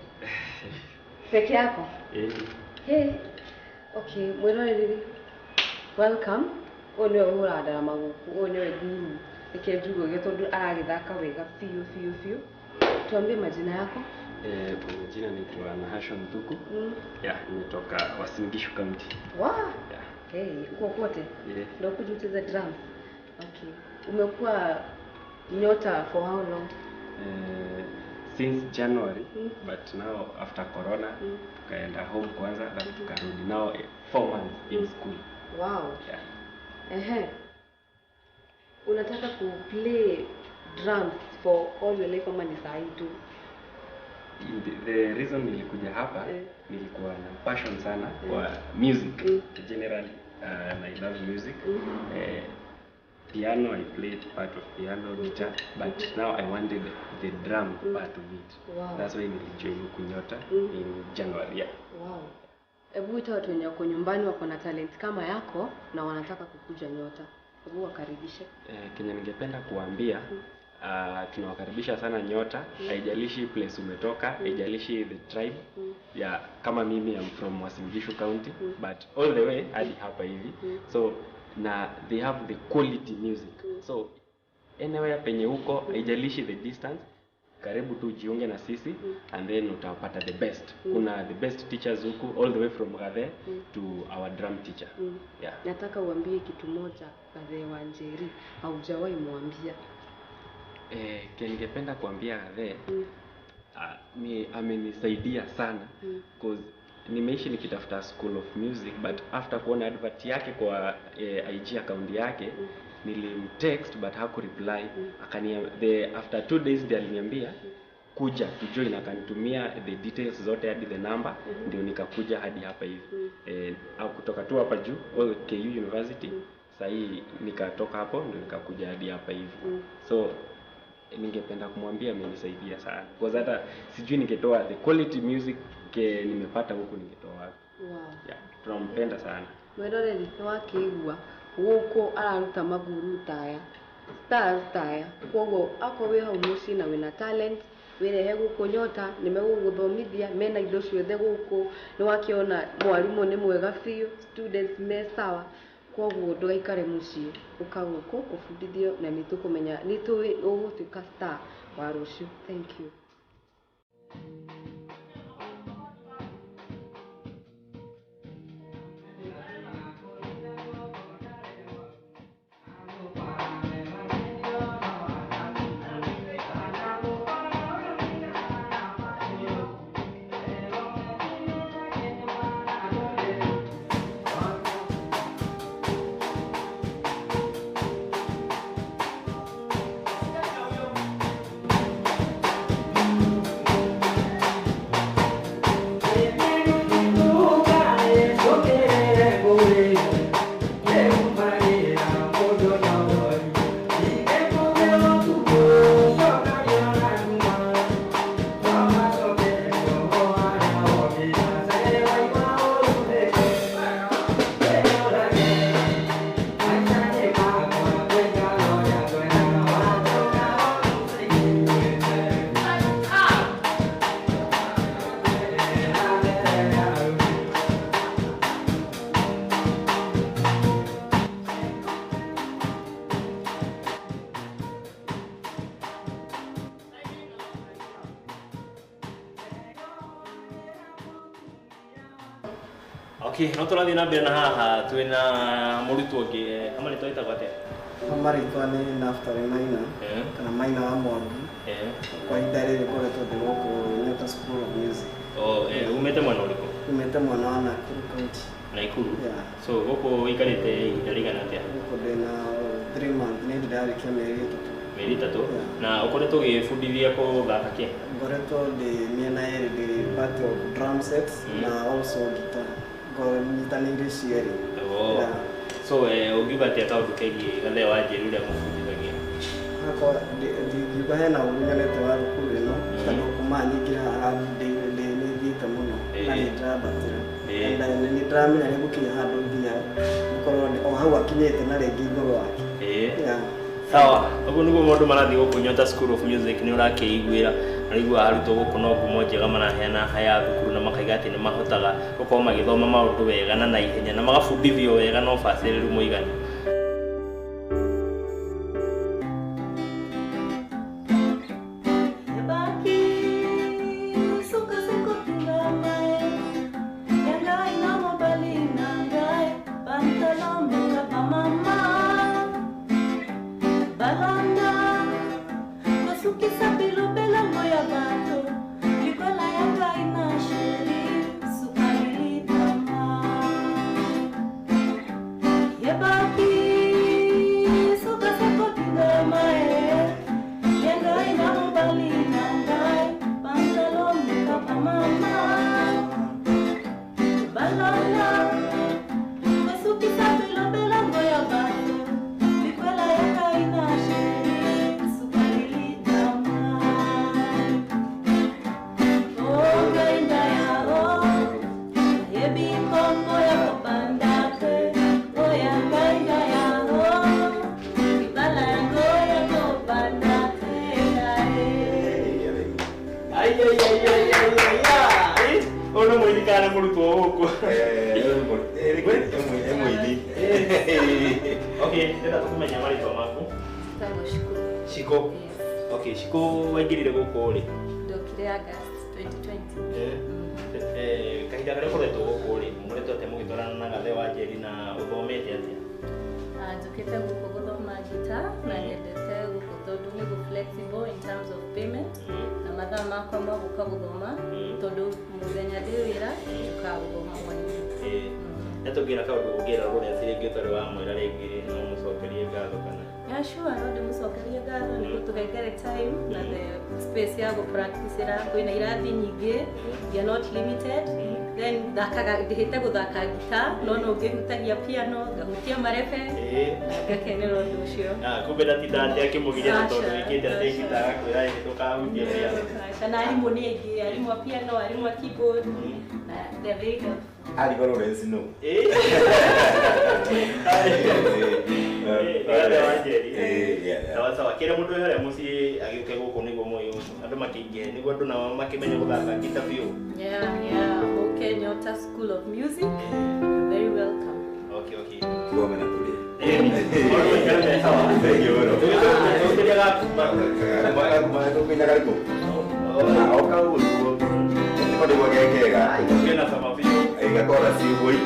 peke yako? Eh. Hey. Okay, mwĩroreri, welcome. Ũyũ nĩwe ũhũraga ndarama gũkũ, ũyũ nĩwe guru. Reke njuge ũguo tondũ aragĩthaka wega biũ biũ biũ. Tuambie majina yako. Kwa majina naitwa Nahashon Thuku. Yeah, nimetoka Uasin Gishu County. Wow. Yeah. Hey, uko kote? Yeah. Ndio kuja ucheze drums. Okay. Umekuwa Nyota for how long? Since January, but now after corona tukaenda home kwanza alafu tukarudi. Now 4 months in school. Wow. Yeah. Ehe. Unataka ku play drums for all your life ama ni saa hii tu? The reason nilikuja hapa, nilikuwa na passion sana kwa music generally, and I love music. Piano, I played part of piano, guitar, but now I wanted the drum part of it. Wow. That's why nilijoin huku Nyota in January. Yeah. Wow. Hebu ita watu wenye wako nyumbani wako na talent kama yako na wanataka kukuja Nyota. Hebu wakaribishe. Kenye ningependa kuambia, tunawakaribisha sana Nyota. Haijalishi place umetoka, haijalishi the tribe. Yeah, kama mimi I'm from Uasin Gishu County, but all the way hadi hapa hivi. So na they have the quality music. So anywhere penye huko, haijalishi the distance, karibu tu jiunge na sisi and then utapata the best. Kuna the best teachers huku all the way from Gathe to our drum teacher. Yeah. Nataka uambie kitu moja Gathe wa Njeri, haujawahi mwambia. Ningependa kuambia Gathe, ni amenisaidia sana cause nimeishi nikitafuta school of music, but after kuona advert yake kwa IG account yake, nilimtext but hakureply. After 2 days ndiye aliniambia kuja to join, akanitumia the details zote hadi the number, ndio nikakuja hadi hapa hivi. Au kutoka tu hapa juu all KU University. Sahii nikatoka hapo ndio nikakuja hadi hapa hivi. So ningependa kumwambia amenisaidia sana because hata sijui ningetoa the quality music ke nimepata huku ningetoa wapi. Wow. Yeah, tunampenda sana. Mwiroreri nĩ wakĩigua gũkũ araruta maguru taya stars taya, koguo akorwo wĩ hau mũciĩ na wĩna talent wĩrehe gũkũ Nyota, nĩmegũgũthomithia, mena indo ciothe gũkũ, nĩwakĩona mwarimũ nĩ mwega biũ, students me sawa, koguo ndũgaikare mũciĩ, ũka gũkũ ũbundithio na nĩtũkũmenya nĩtũĩ ũgũtuĩka star wa rũciũ. Thank you. Okay, no tũrathiĩ na mbere na haha twĩna mũrutwo ũngĩ, ama rĩtwa rĩtagwo atĩa? Marĩtwa nĩ Naftali Maina kana Maina wa Mwangi. Kwa ihinda rĩrĩ ngoretwo ndĩ gũkũ Nyota School of Music. Oh, umĩte mwena ũrĩkũ? Umĩte mwena wa Nakuru County. Nakuru? Yeah. So gũkũ ũikarĩte ihinda rĩigana atĩa? Gũkũ ndĩna 3 months, nĩ ndĩrarĩkia mĩeri 3. Mĩeri 3? Na ũkoretwo ũgĩbundithia kũthaka kĩ? Ngoretwo ndĩ mĩena ĩrĩ, ndĩ part of drum sets na also guitar. Nyitanĩire cierĩ. Oh. So ũngiuga atĩa kaũndũ kegiĩ Gathe wa Njeri ũrĩa mũbundithagia? Hakwa ndingiuga hena ũru nyonete wa thukuru ĩno, tondũ kuma nyingĩra haha nĩ thiĩte mũno na nĩ ndĩrambatĩra. Na nĩ ndĩramenya nĩ gũkinya handũ nginya gũkorwo o hau akinyĩte na rĩngĩ igũrũ wake. Yeah. Sawa, ũguo nĩguo maũndũ marathiĩ gũkũ Nyota School of Music, nĩ ũrakĩiguĩra ũraigua arutwo gũkũ no ngumo njega maraheana haya thukuru na makaiga atĩ nĩ mahotaga gũkorwo magĩthoma maũndũ wega na naihenya na magabundithio wega na ũbacĩrĩru mũiganu. Mũrutwo gũkũ. Mũini. Okay, ndĩrenda tũkũmenya marĩtwa maku. Tagwo Shiko. Shiko. Okay, Shiko waingĩrire gũkũ rĩ? Ndokire August 2020. Kahinda karĩa ũkoretwo gũkũ rĩ, mũkoretwo atĩa mũgĩtwarana na Gathe wa Njeri na ũthomete atĩa? Njũkĩte gũkũ gũthoma gita na nyendete gũkũ tondũ nĩ gũ flexible in terms of payment na mathaa makwa ma gũka gũthoma tondũ mũthenya ndĩ wĩra njũkaga gũthoma hwainĩ. Na tũngĩra kaũndũ ũngĩra Lawrence rĩngĩ ũtarĩ wamwĩra rĩngĩ no mũcokerie ngatho kana? Yeah, sure, no ndĩmũcokerie ngatho nĩ gũtũhengere time na the space ya gũpracticĩra kwĩna irathi nyingĩ, we are not limited. Then thakaga ndĩhĩte gũthaka gita no no ngĩhutagia piano ngahutia marebe na ngakenera ũndũ ũcio. Kumbe ndatinda atĩ akĩmũgiria tondũ wĩkĩte atĩ gita agakwĩra ĩ ndũkahutie piano. Aca, na arimũ nĩ aingĩ, arimũ a piano, arimũ a keyboard, na they are very helpful. Arigwo Lawrence no. Gathe wa Njeri. Sawa sawa, kĩrĩa mũndũ wĩ harĩa mũciĩ agĩũke gũkũ nĩguo moĩ andũ makĩingĩhe nĩguo andũ nao makĩmenye gũthaka gita biũ. Yeah, mũke Nyota School of Music. You're very welcome. Okay, okay. Tuome na tũrĩe. Thank you mũno. Tũgĩtĩria gakuma. Gakuma karĩkũ? O kau ũguo. Nĩko ndĩgua ge kega. Kena sama biũ. Gakora ciugũi.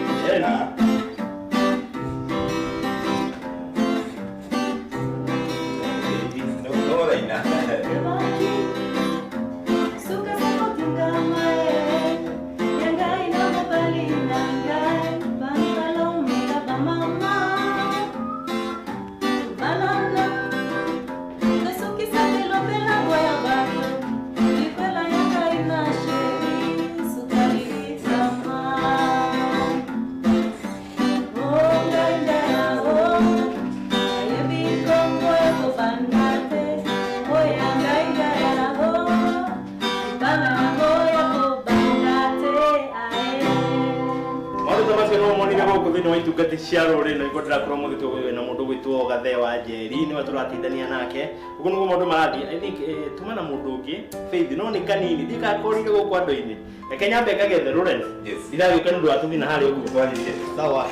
Itungati cia rũrĩrĩ na nĩguo ndĩrakorwo mũthĩ na mũndũ gwĩtwo Gathe wa Njeri nĩwe tũratindania nake ũguo nĩguo maũndũ marathiĩ. I think tuma na mũndũ ũngĩ Faith no nĩ kanini ndikakorire gũkũ andũ-inĩ, reke nyambe ngagethe Lawrence ndiragĩũka nĩ ũndũ wa tũthiĩ na harĩa ũguo. Sawa.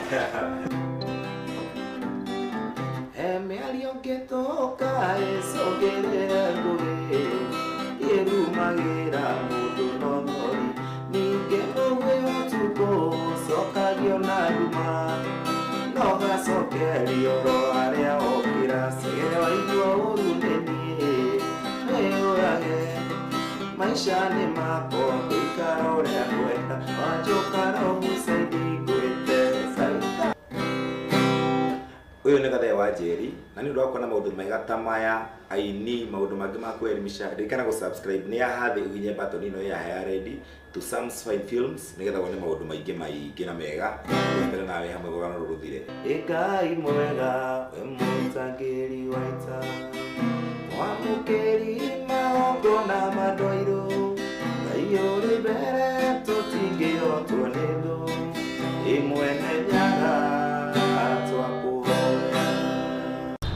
Mĩario ngĩtũka ĩcũngĩrĩre ngũĩ ĩrumagĩra mũndũ no thori ningĩ mũgwĩ ũtukũ ũcokagio na nduma no gacokerio ro arĩa okĩra cegere waigua ũru nĩ niĩ wĩyũrage maica nĩ makwa ngũikara ũrĩa ngwenda wanjũka rohucaidi ngwĩte caita. Ũyũ nĩ Gathe wa Njeri na nĩ ũndũ wa kuona maũndũ mega ta maya aini maũndũ mangĩ ma kwelimisha ririkana gũ subscribe nĩ haha thĩ ũhihinye button ĩno ya ya red to Sam's Fine Films nĩgetha wone maũndũ maingĩ maingĩ na mega twendere nawe hamwe rũgano rũrũ rũthire. Ngai mwega we mũtangĩri wa ita mwamũkĩri magongona mandoirũ Ngai ũrĩ mbere tũtingĩhotwo nĩ thũ ĩmwene nyaga twakũhoya.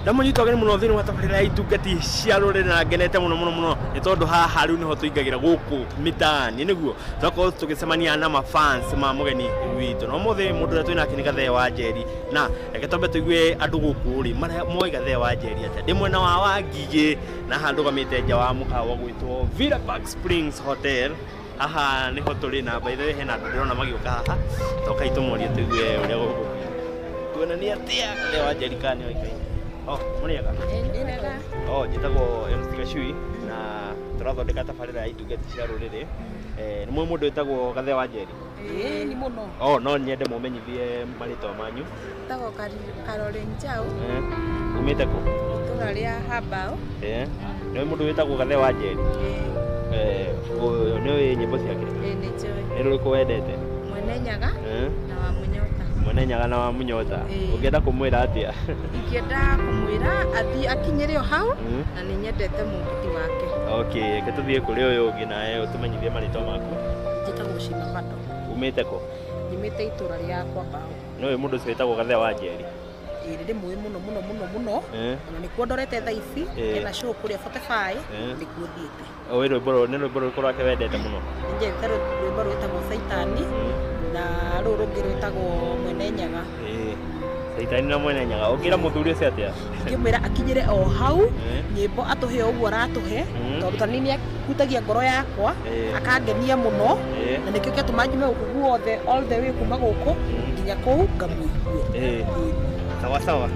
Ndamũnyita ũgeni mũno thĩinĩ wa tabarĩra ya itungati cia rũrĩrĩ na ngenete mũno mũno mũno nĩ tondũ haha rĩu nĩho tũingagĩra gũkũ mĩtaani nĩguo tũgakorwo tũgĩcemania na mafans ma mũgeni witũ na ũmũthĩ mũndũ ũrĩa twĩ nake nĩ Gathe wa Njeri na reke twambe tũigue andũ gũkũ rĩ marĩa moĩ Gathe wa Njeri atĩa. Ndĩ mwena wa Wangigĩ na haha ndũgamĩte nja wa mũkawa gwĩtwo Villa Park Springs Hotel. Haha nĩho tũrĩ na by the way hena andũ ndĩrona magĩũka haha tokai tũmorie tũigue ũrĩa gũkũ kuona nĩ atĩa Gathe wa Njeri kana nĩoĩkaine. Oh, mũrĩega? Oh, njĩtagwo MC Gacui na tũrathondeka tabarĩra ya itungati cia rũrĩrĩ. Nĩ mũĩ mũndũ wĩtagwo Gathe wa Njeri? Ĩĩ nĩ mũno. Oh, no nyende mũmenyithie marĩtwa manyu. Njĩtagwo Caroline Njau. Umĩte kũ? Itũra rĩa Hambao. Nĩ ũĩ mũndũ wĩtagwo Gathe wa Njeri? Nĩ ũĩ nyĩmbo ciake? Ĩĩ nĩ njũĩ. Nĩ rũrĩkũ wendete? Mwene Nyaga na wa Mũnyota. Mwene Nyaga na wa Mũnyota. Ũngĩenda kũmwĩra atĩa? Ingĩenda kũmwĩra athiĩ akinyĩre o hau na nĩ nyendete mũgithi wake. Okay, reke tũthiĩ kũrĩ ũyũ ũngĩ nawe ũtũmenyithie marĩtwa maku. Njĩtagwo Shima Mado. Umĩte kũ? Nyumĩte itũra rĩa Kwambao. Nĩ ũĩ mũndũ ũcio wĩtagwo Gathe wa Njeri? Ĩĩ nĩ ndĩmũĩ mũno mũno mũno mũno. Ona nĩkuo ndorete thaa ici, ena show kũrĩa 45 nĩkuo thiĩte. Ũĩ rwĩmbo nĩ rwĩmbo rũrĩkũ rwake wendete mũno? Nĩ nyendete rwĩmbo rwĩtagwo Caitani Na rũrũ rũngĩ rwĩtagwo Mwene Nyaga. Caitani na Mwene Nyaga. Ũngĩra mũthuri ũcio atĩa? Ngĩmwĩra akinyĩre o hau nyĩmbo atũhe o ũguo aratũhe, tondũ tani nĩ akutagia ngoro yakwa, akangenia mũno, na nĩkĩo kĩatũma njume gũkũ guothe all the way kuma gũkũ nginya kũu ngamũigue. Sawa sawa.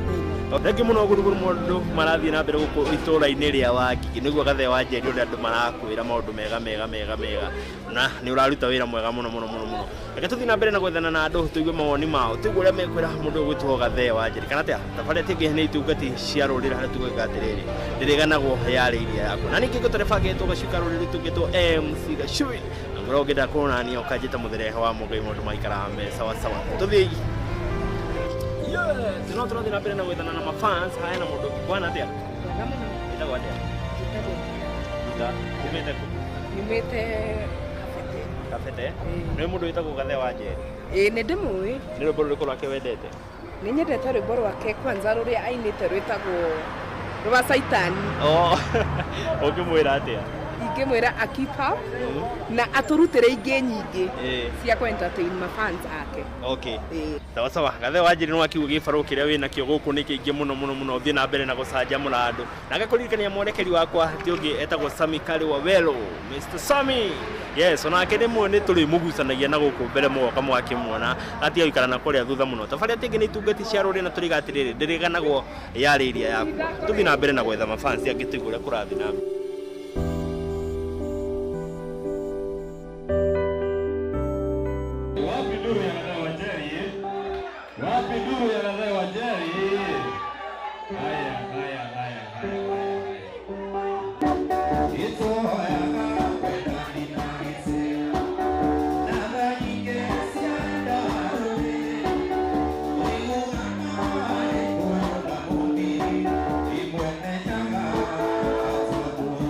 Thengi mũno gũrugũru mũndũ marathiĩ na mbere gũkũ itũũra-inĩ rĩa Wangigĩ, nĩguo Gathee wa Njeri ũrĩa andũ marakwĩra maũndũ mega mega mega mega, na nĩ ũraruta wĩra mwega mũno mũno mũno mũno. Reke tũthiĩ na mbere na gwethana na andũ tũigue mawoni mao, tũigue ũrĩa mekwĩra mũndũ ũgwĩtwo Gathee wa Njeri kana atĩa. Tabarĩra ĩngĩ nĩ itungati cia rũrĩrĩ harĩa tugwĩka atĩrĩrĩ, ndĩrĩganagwo yarĩ iria yakwa, na ningĩ ngũtore bangĩtwo Gacui ka rũrĩrĩ tũngĩtwo MC Gacui, na ngorwo ũngĩenda kũnania ũkanjĩta mũtherehe wa Mũgai, maũndũ maikaraga me sawa sawa. Tũthiĩ. Yes, no tũrathiĩ na mbere na gwethana na mafans. Haya, na mũndũ kwana atĩa? Ĩtagwo atĩa? Gita. Umĩte kũ? Nyumĩte Kabete. Kabete? Nĩ mũndũ wĩtagwo Gathee wa Njeri? Ĩĩ, nĩ ndĩmũĩ. Nĩ rwĩmbo rũrĩkũ rwake wendete? Nĩ nyendete rwĩmbo rwake kwanza rũrĩa ainĩte rwĩtagwo rwa Caitani. Oh, ũngĩmwĩra atĩa? Ingĩmwĩra a keep up na atũrutĩre ingĩ nyingĩ cia kũ entertain mafans ake. Okay. Sawa sawa. Gathee wa Njeri nĩ wakiuga gĩbarũ kĩrĩa wĩnakĩo gũkũ nĩ kĩingĩ mũno mũno mũno, thiĩ na mbere na gũcanjamũra andũ. Na ngakũririkania mwerekeri wakwa ti ũngĩ etagwo Sami Kari wa Welo, Mr. Sami. Yes, onake rĩmwe nĩ tũrĩmũgucanagia na gũkũ mbere mũgoka mwakĩmuona, atiga gũikara na kũrĩa thutha mũno. Tabarĩra ĩngĩ nĩ itungati cia rũrĩrĩ na tũriga atĩrĩrĩ, ndĩrĩganagwo yarĩ iria yakwa. Tũthiĩ na mbere na gwetha mafans angĩ tũigue ũrĩa kũrathiĩ na mbere. Wapi duru ya Gathee wa Njeri? Wapi duru ya Gathee wa Njeri? Haya, haya, haya, haya, haya. Itohoyaga wendani na gĩtĩo, na tha nyingĩ cia ndarũrĩ. Ũiguaga marĩ kũyũ na mũnini, Mwene Nyaga atũmwo.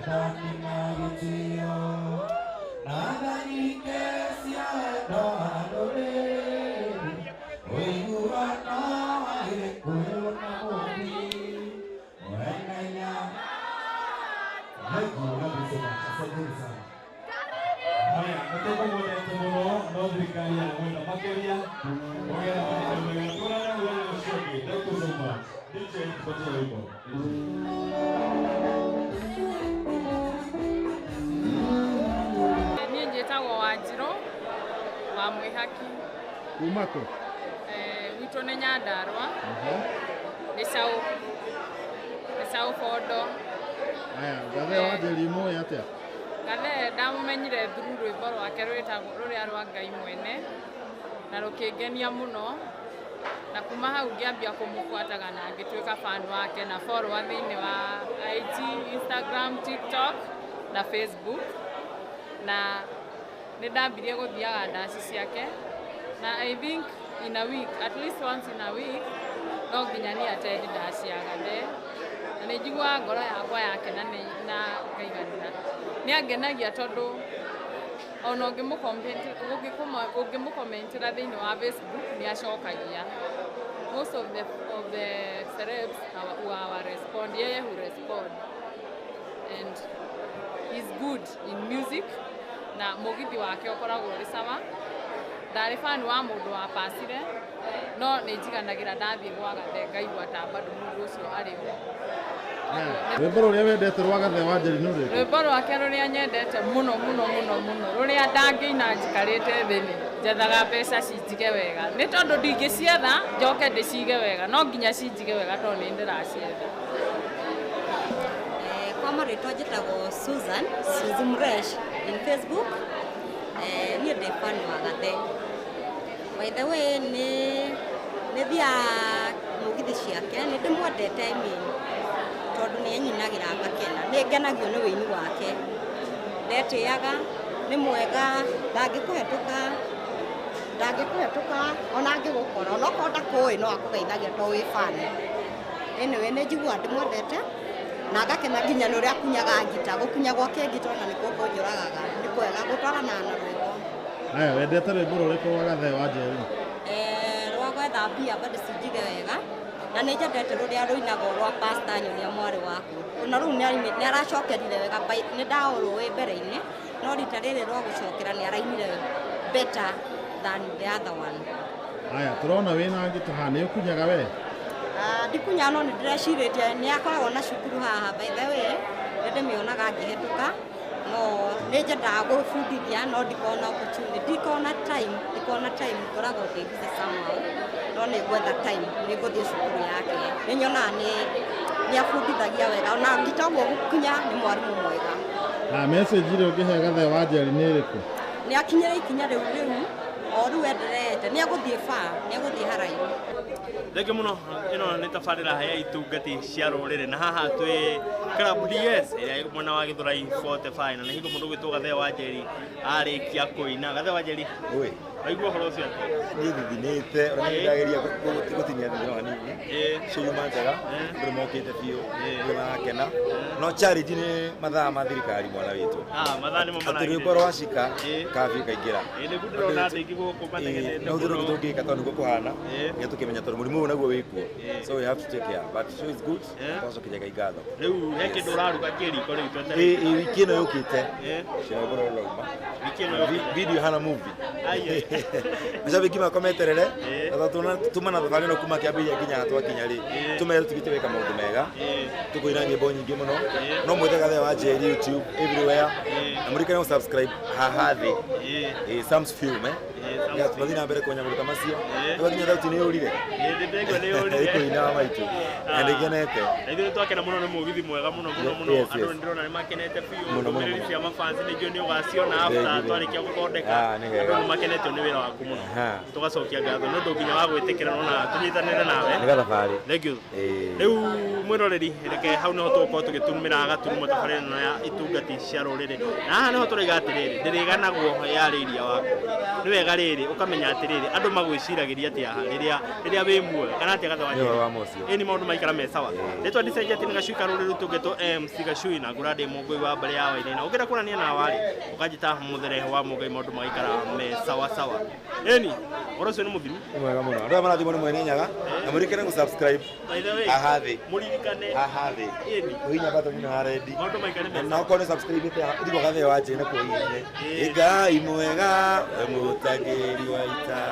Wendani na gĩtĩo na tha nyingĩ cia wendo wa rũrĩrĩ, ũiguano wa Gĩkũyũ na Mũmbi, mwene Nyaga. Thank you, love you so much. Asanteni sana. Haya, nĩtũkũmwendete mũno no thirikari ya mwenda makĩria ũgĩra mahinda mega tuonane mũthenya ũcio ũngĩ. Thank you so much. DJ, tupatie wimbo. Niĩ njĩtagwo Wanjirũ wa Mwĩhaki. Kuma kũ? Gwitũ nĩ Nyandarũa, nĩ caũ, nĩ caũ Bondo. Aya, Gathe wa Njeri mũĩ atĩa? Gathe ndamũmenyire through rwĩmbo rwake rwĩtagwo rũrĩa rwa Ngai mwene na rũkĩngenia mũno, na kuma hau ngĩambia kũmũbuataga na ngĩtuĩka fan wake na follower thĩinĩ wa IG, Instagram, TikTok na Facebook, na nĩ ndambirie gũthiaga ndaci ciake, na I think in a week, at least once in a week, no nginya ni attend ndaci ya Gathe, na nĩ njiguaga ngoro yakwa yakena na ngaiganĩra. Nĩ angenagia tondũ ona ũngĩmũkomentĩra thĩinĩ wa Facebook nĩ acokagia. Most of the celebs hawa respond, yeye hu respond, and he's good in music, na mũgithi wake ũkoragwo ũrĩ sawa. Ndarĩ fan wa mũndũ wa pacire, no nĩ njiganagĩra ndathiĩ gwa Gathe ngaigua ta bado mũndũ ũcio arĩ ho. Rwĩmbo rũrĩa wendete rwa Gathe wa Njeri nĩ rũrĩkũ? Rwĩmbo rwake rũrĩa nyendete mũno mũno mũno mũno, rũrĩa ndangĩina njikarĩte thĩ, nĩ "Njethaga mbeca cinjige wega", nĩ tondũ ndingĩcietha njoke ndĩcige wega, no nginya cinjige wega tondũ nĩ ndĩracietha. Kwa marĩtwa njĩtagwo Susan, Suzy Mresh in Facebook. Niĩ ndĩ fan wa Gathe. By the way, nĩ thiaga mũgithi ciake, nĩ ndĩmwendete, I mean, tondũ nĩ anyinagĩra ngakena. Nĩ ngenagio nĩ wĩini wake. Ndetĩaga, nĩ mwega, ndangĩkũhetũka ona angĩgũkora, onokorwo ndakũĩ no akũgeithagia tondũ wĩ fan. Anyway, nĩ njiguaga ndĩmwendete na ngakena nginya nĩ ũrĩa akunyaga ngita, gũkunya gwake ngita ona nĩkuo kũnjũragaga, nĩ kwega gũtwaranaga na rwĩmbo. Aya, wendete rwĩmbo rũrĩkũ rwa Gathe wa Njeri? Rwa "Gwetha mbia bado cinjige wega", na nĩ njendete rũrĩa rũinagwo rwa "Pastor nyonia mwarĩ waku", ona rũu nĩ aracokerire wega. Nĩ ndaũrũĩ mbere-inĩ, no rita rĩrĩ rwa gũcokera nĩ arainire better than the other one. Aya, tũrona wĩna ngita haha, nĩ ũkunyaga we? Ah, ndikunya, no nĩ ndĩrecirĩtie nĩ akoragwo na cukuru haha. By the way, nĩ ndĩmĩonaga ngĩhĩtũka, no nĩ nyendaga gwĩbundithia, no ndikona opportunity, ndikona time, ngoragwo ndĩ busy somehow, no nĩ ngwetha time nĩ ngũthiĩ cukuru yake. Nĩ nyonaga nĩ abundithagia wega, ona ngita ũguo gũkinya nĩ mwarimũ mwega. Na message ĩrĩa ũngĩhe Gathe wa Njeri nĩ ĩrĩkũ? Nĩ akinyĩre ikinya rĩu o rĩu endereete, nĩ agũthiĩ far, nĩ agũthiĩ haraihu. Thengiũ mũno. Ĩno nĩ tabarĩra ya itungati cia rũrĩrĩ, na haha twĩ Club DS ĩrĩa ĩ mwena wa Gĩthũrai 45, na nĩ hingo mũndũ gwĩtwo Gathe wa Njeri arĩkia kũina. Gathe wa Njeri. Oi. Waigua ũhoro ũcio atĩa? Niĩ thithinĩte ona nĩ ndageria gũtinia thithino hanini. Cio yuma njega, andũ nĩ mokĩte biũ, andũ marakena, no challenge nĩ mathaa ma thirikari, mwana witũ. Ah, mathaa nĩmo atĩ maragirĩrĩria. Rwĩmbo rwacika kabiũ kaingĩra. Ĩ, nĩguo ndĩrona andũ aingĩ gũkũ manegenete no thĩ mũno. Tũngĩka tondũ nĩguo kũhana nĩ tũkĩmenya tondũ mũrimũ ũyũ naguo wĩkuo, so we have to take care, but show is good, twacokeria Ngai ngatho. Rĩu he kĩndũ ũraruga kĩriko rĩu twetereire? Ĩ, wiki ĩno yũkĩte cia rwĩmbo rũrũ rũrauma. Wiki ĩno yũkĩte. Video hana movie. Ai, ai. Mashabiki makwa meterere, na tondũ tuma na thabarĩ ĩno kuma kĩambĩrĩria nginya twakinya rĩ, tũmere tũthiĩte gwĩka maũndũ mega, tũkũina nyĩmbo nyingĩ mũno, no mwethe Gathe wa Njeri YouTube everywhere, na mũrikane gũ-subscribe haha thĩ. Ĩ, Sam's Film, eh, nĩgetha tũmathiĩ na mbere kũmenya maũndũ ta macio. Tũgakinya thauti nĩ yũrire. Ĩ, nĩ ndĩraigua nĩ yũrire. Ĩkũina wa maitũ na ndĩkenete. Na ithuĩ nĩ twakena mũno nĩ mũgithi mwega mũno mũno mũno. Andũ nĩ ndĩrona nĩ makenete biũ. Mũno, mũno, Ndũmĩrĩri mũno. cia mafans nĩ njũĩ nĩ ũgaciona after Thank you. twarĩkia gũthondeka. Ah, nĩ wega. Andũ nĩ makenetio nĩ nĩ wĩra waku mũno. Aha. Tũgacokia ngatho nĩ ũndũ nginya wa gwĩtĩkĩra na tũnyitanĩre nawe. Nĩ gathabarĩ. Thank you. Ĩĩ. Rĩu mwĩroreri, reke hau nĩho tũgũkorwo tũgĩturumĩra gaturumo tabarĩra ĩno ya itungati cia rũrĩrĩ, na haha nĩho tũraiga atĩrĩrĩ, ndĩrĩganagwo yarĩiria waku. Nĩ wega rĩrĩ ũkamenya atĩrĩrĩ, andũ magwĩciragĩria atĩa rĩrĩa wĩ muoyo kana atĩa gathe wa Nĩ ũhoro wa ma ũcio. Ĩni maũndũ maikara me sawa. Rĩtwa ndicenjetie nĩ Gacui ka rũrĩrĩ tũngĩtwo MC Gacui na ngũra ndĩ mũngũi wa mbarĩ ya Wainaina. Ũngĩenda kuonania na warĩ ũkanjĩta mũthere wa mũngai, maũndũ magaikara me sawa sawa. Ĩni ũhoro ũcio nĩ mũthiru. Nĩ mwega mũno. Andũ aya marathimwo nĩ Mwene Nyaga na mũririkane gũ subscribe By the way, haha thĩ. Mũririkane Haha thĩ. Ĩni. Ũhihinya button ĩno ya red. Maũndũ maikare me Na okorwo nĩ subscribe ĩte thiko gathĩ wa njĩra kũhihinye. Ngai mwega, we mũtangĩri wa ita.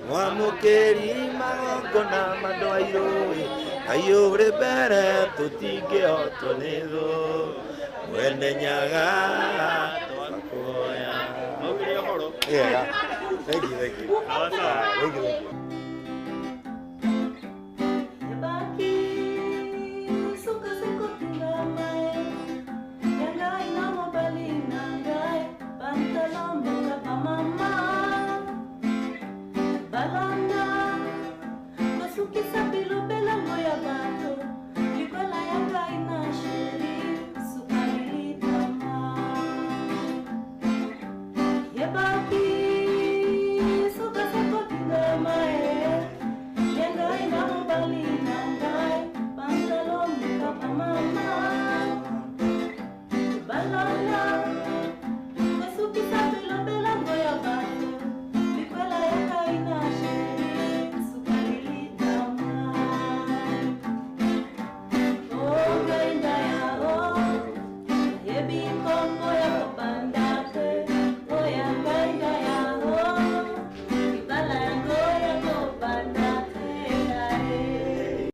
Mwamũkĩri magongona ma andũ airũ, Ngai ũrĩ mbere tũtingĩhotwo nĩ thũ. Mwene Nyaga twakuoya. Maugire ũhoro. Wega. Thank you, thank you. Sawa sawa. Thank you, thank you.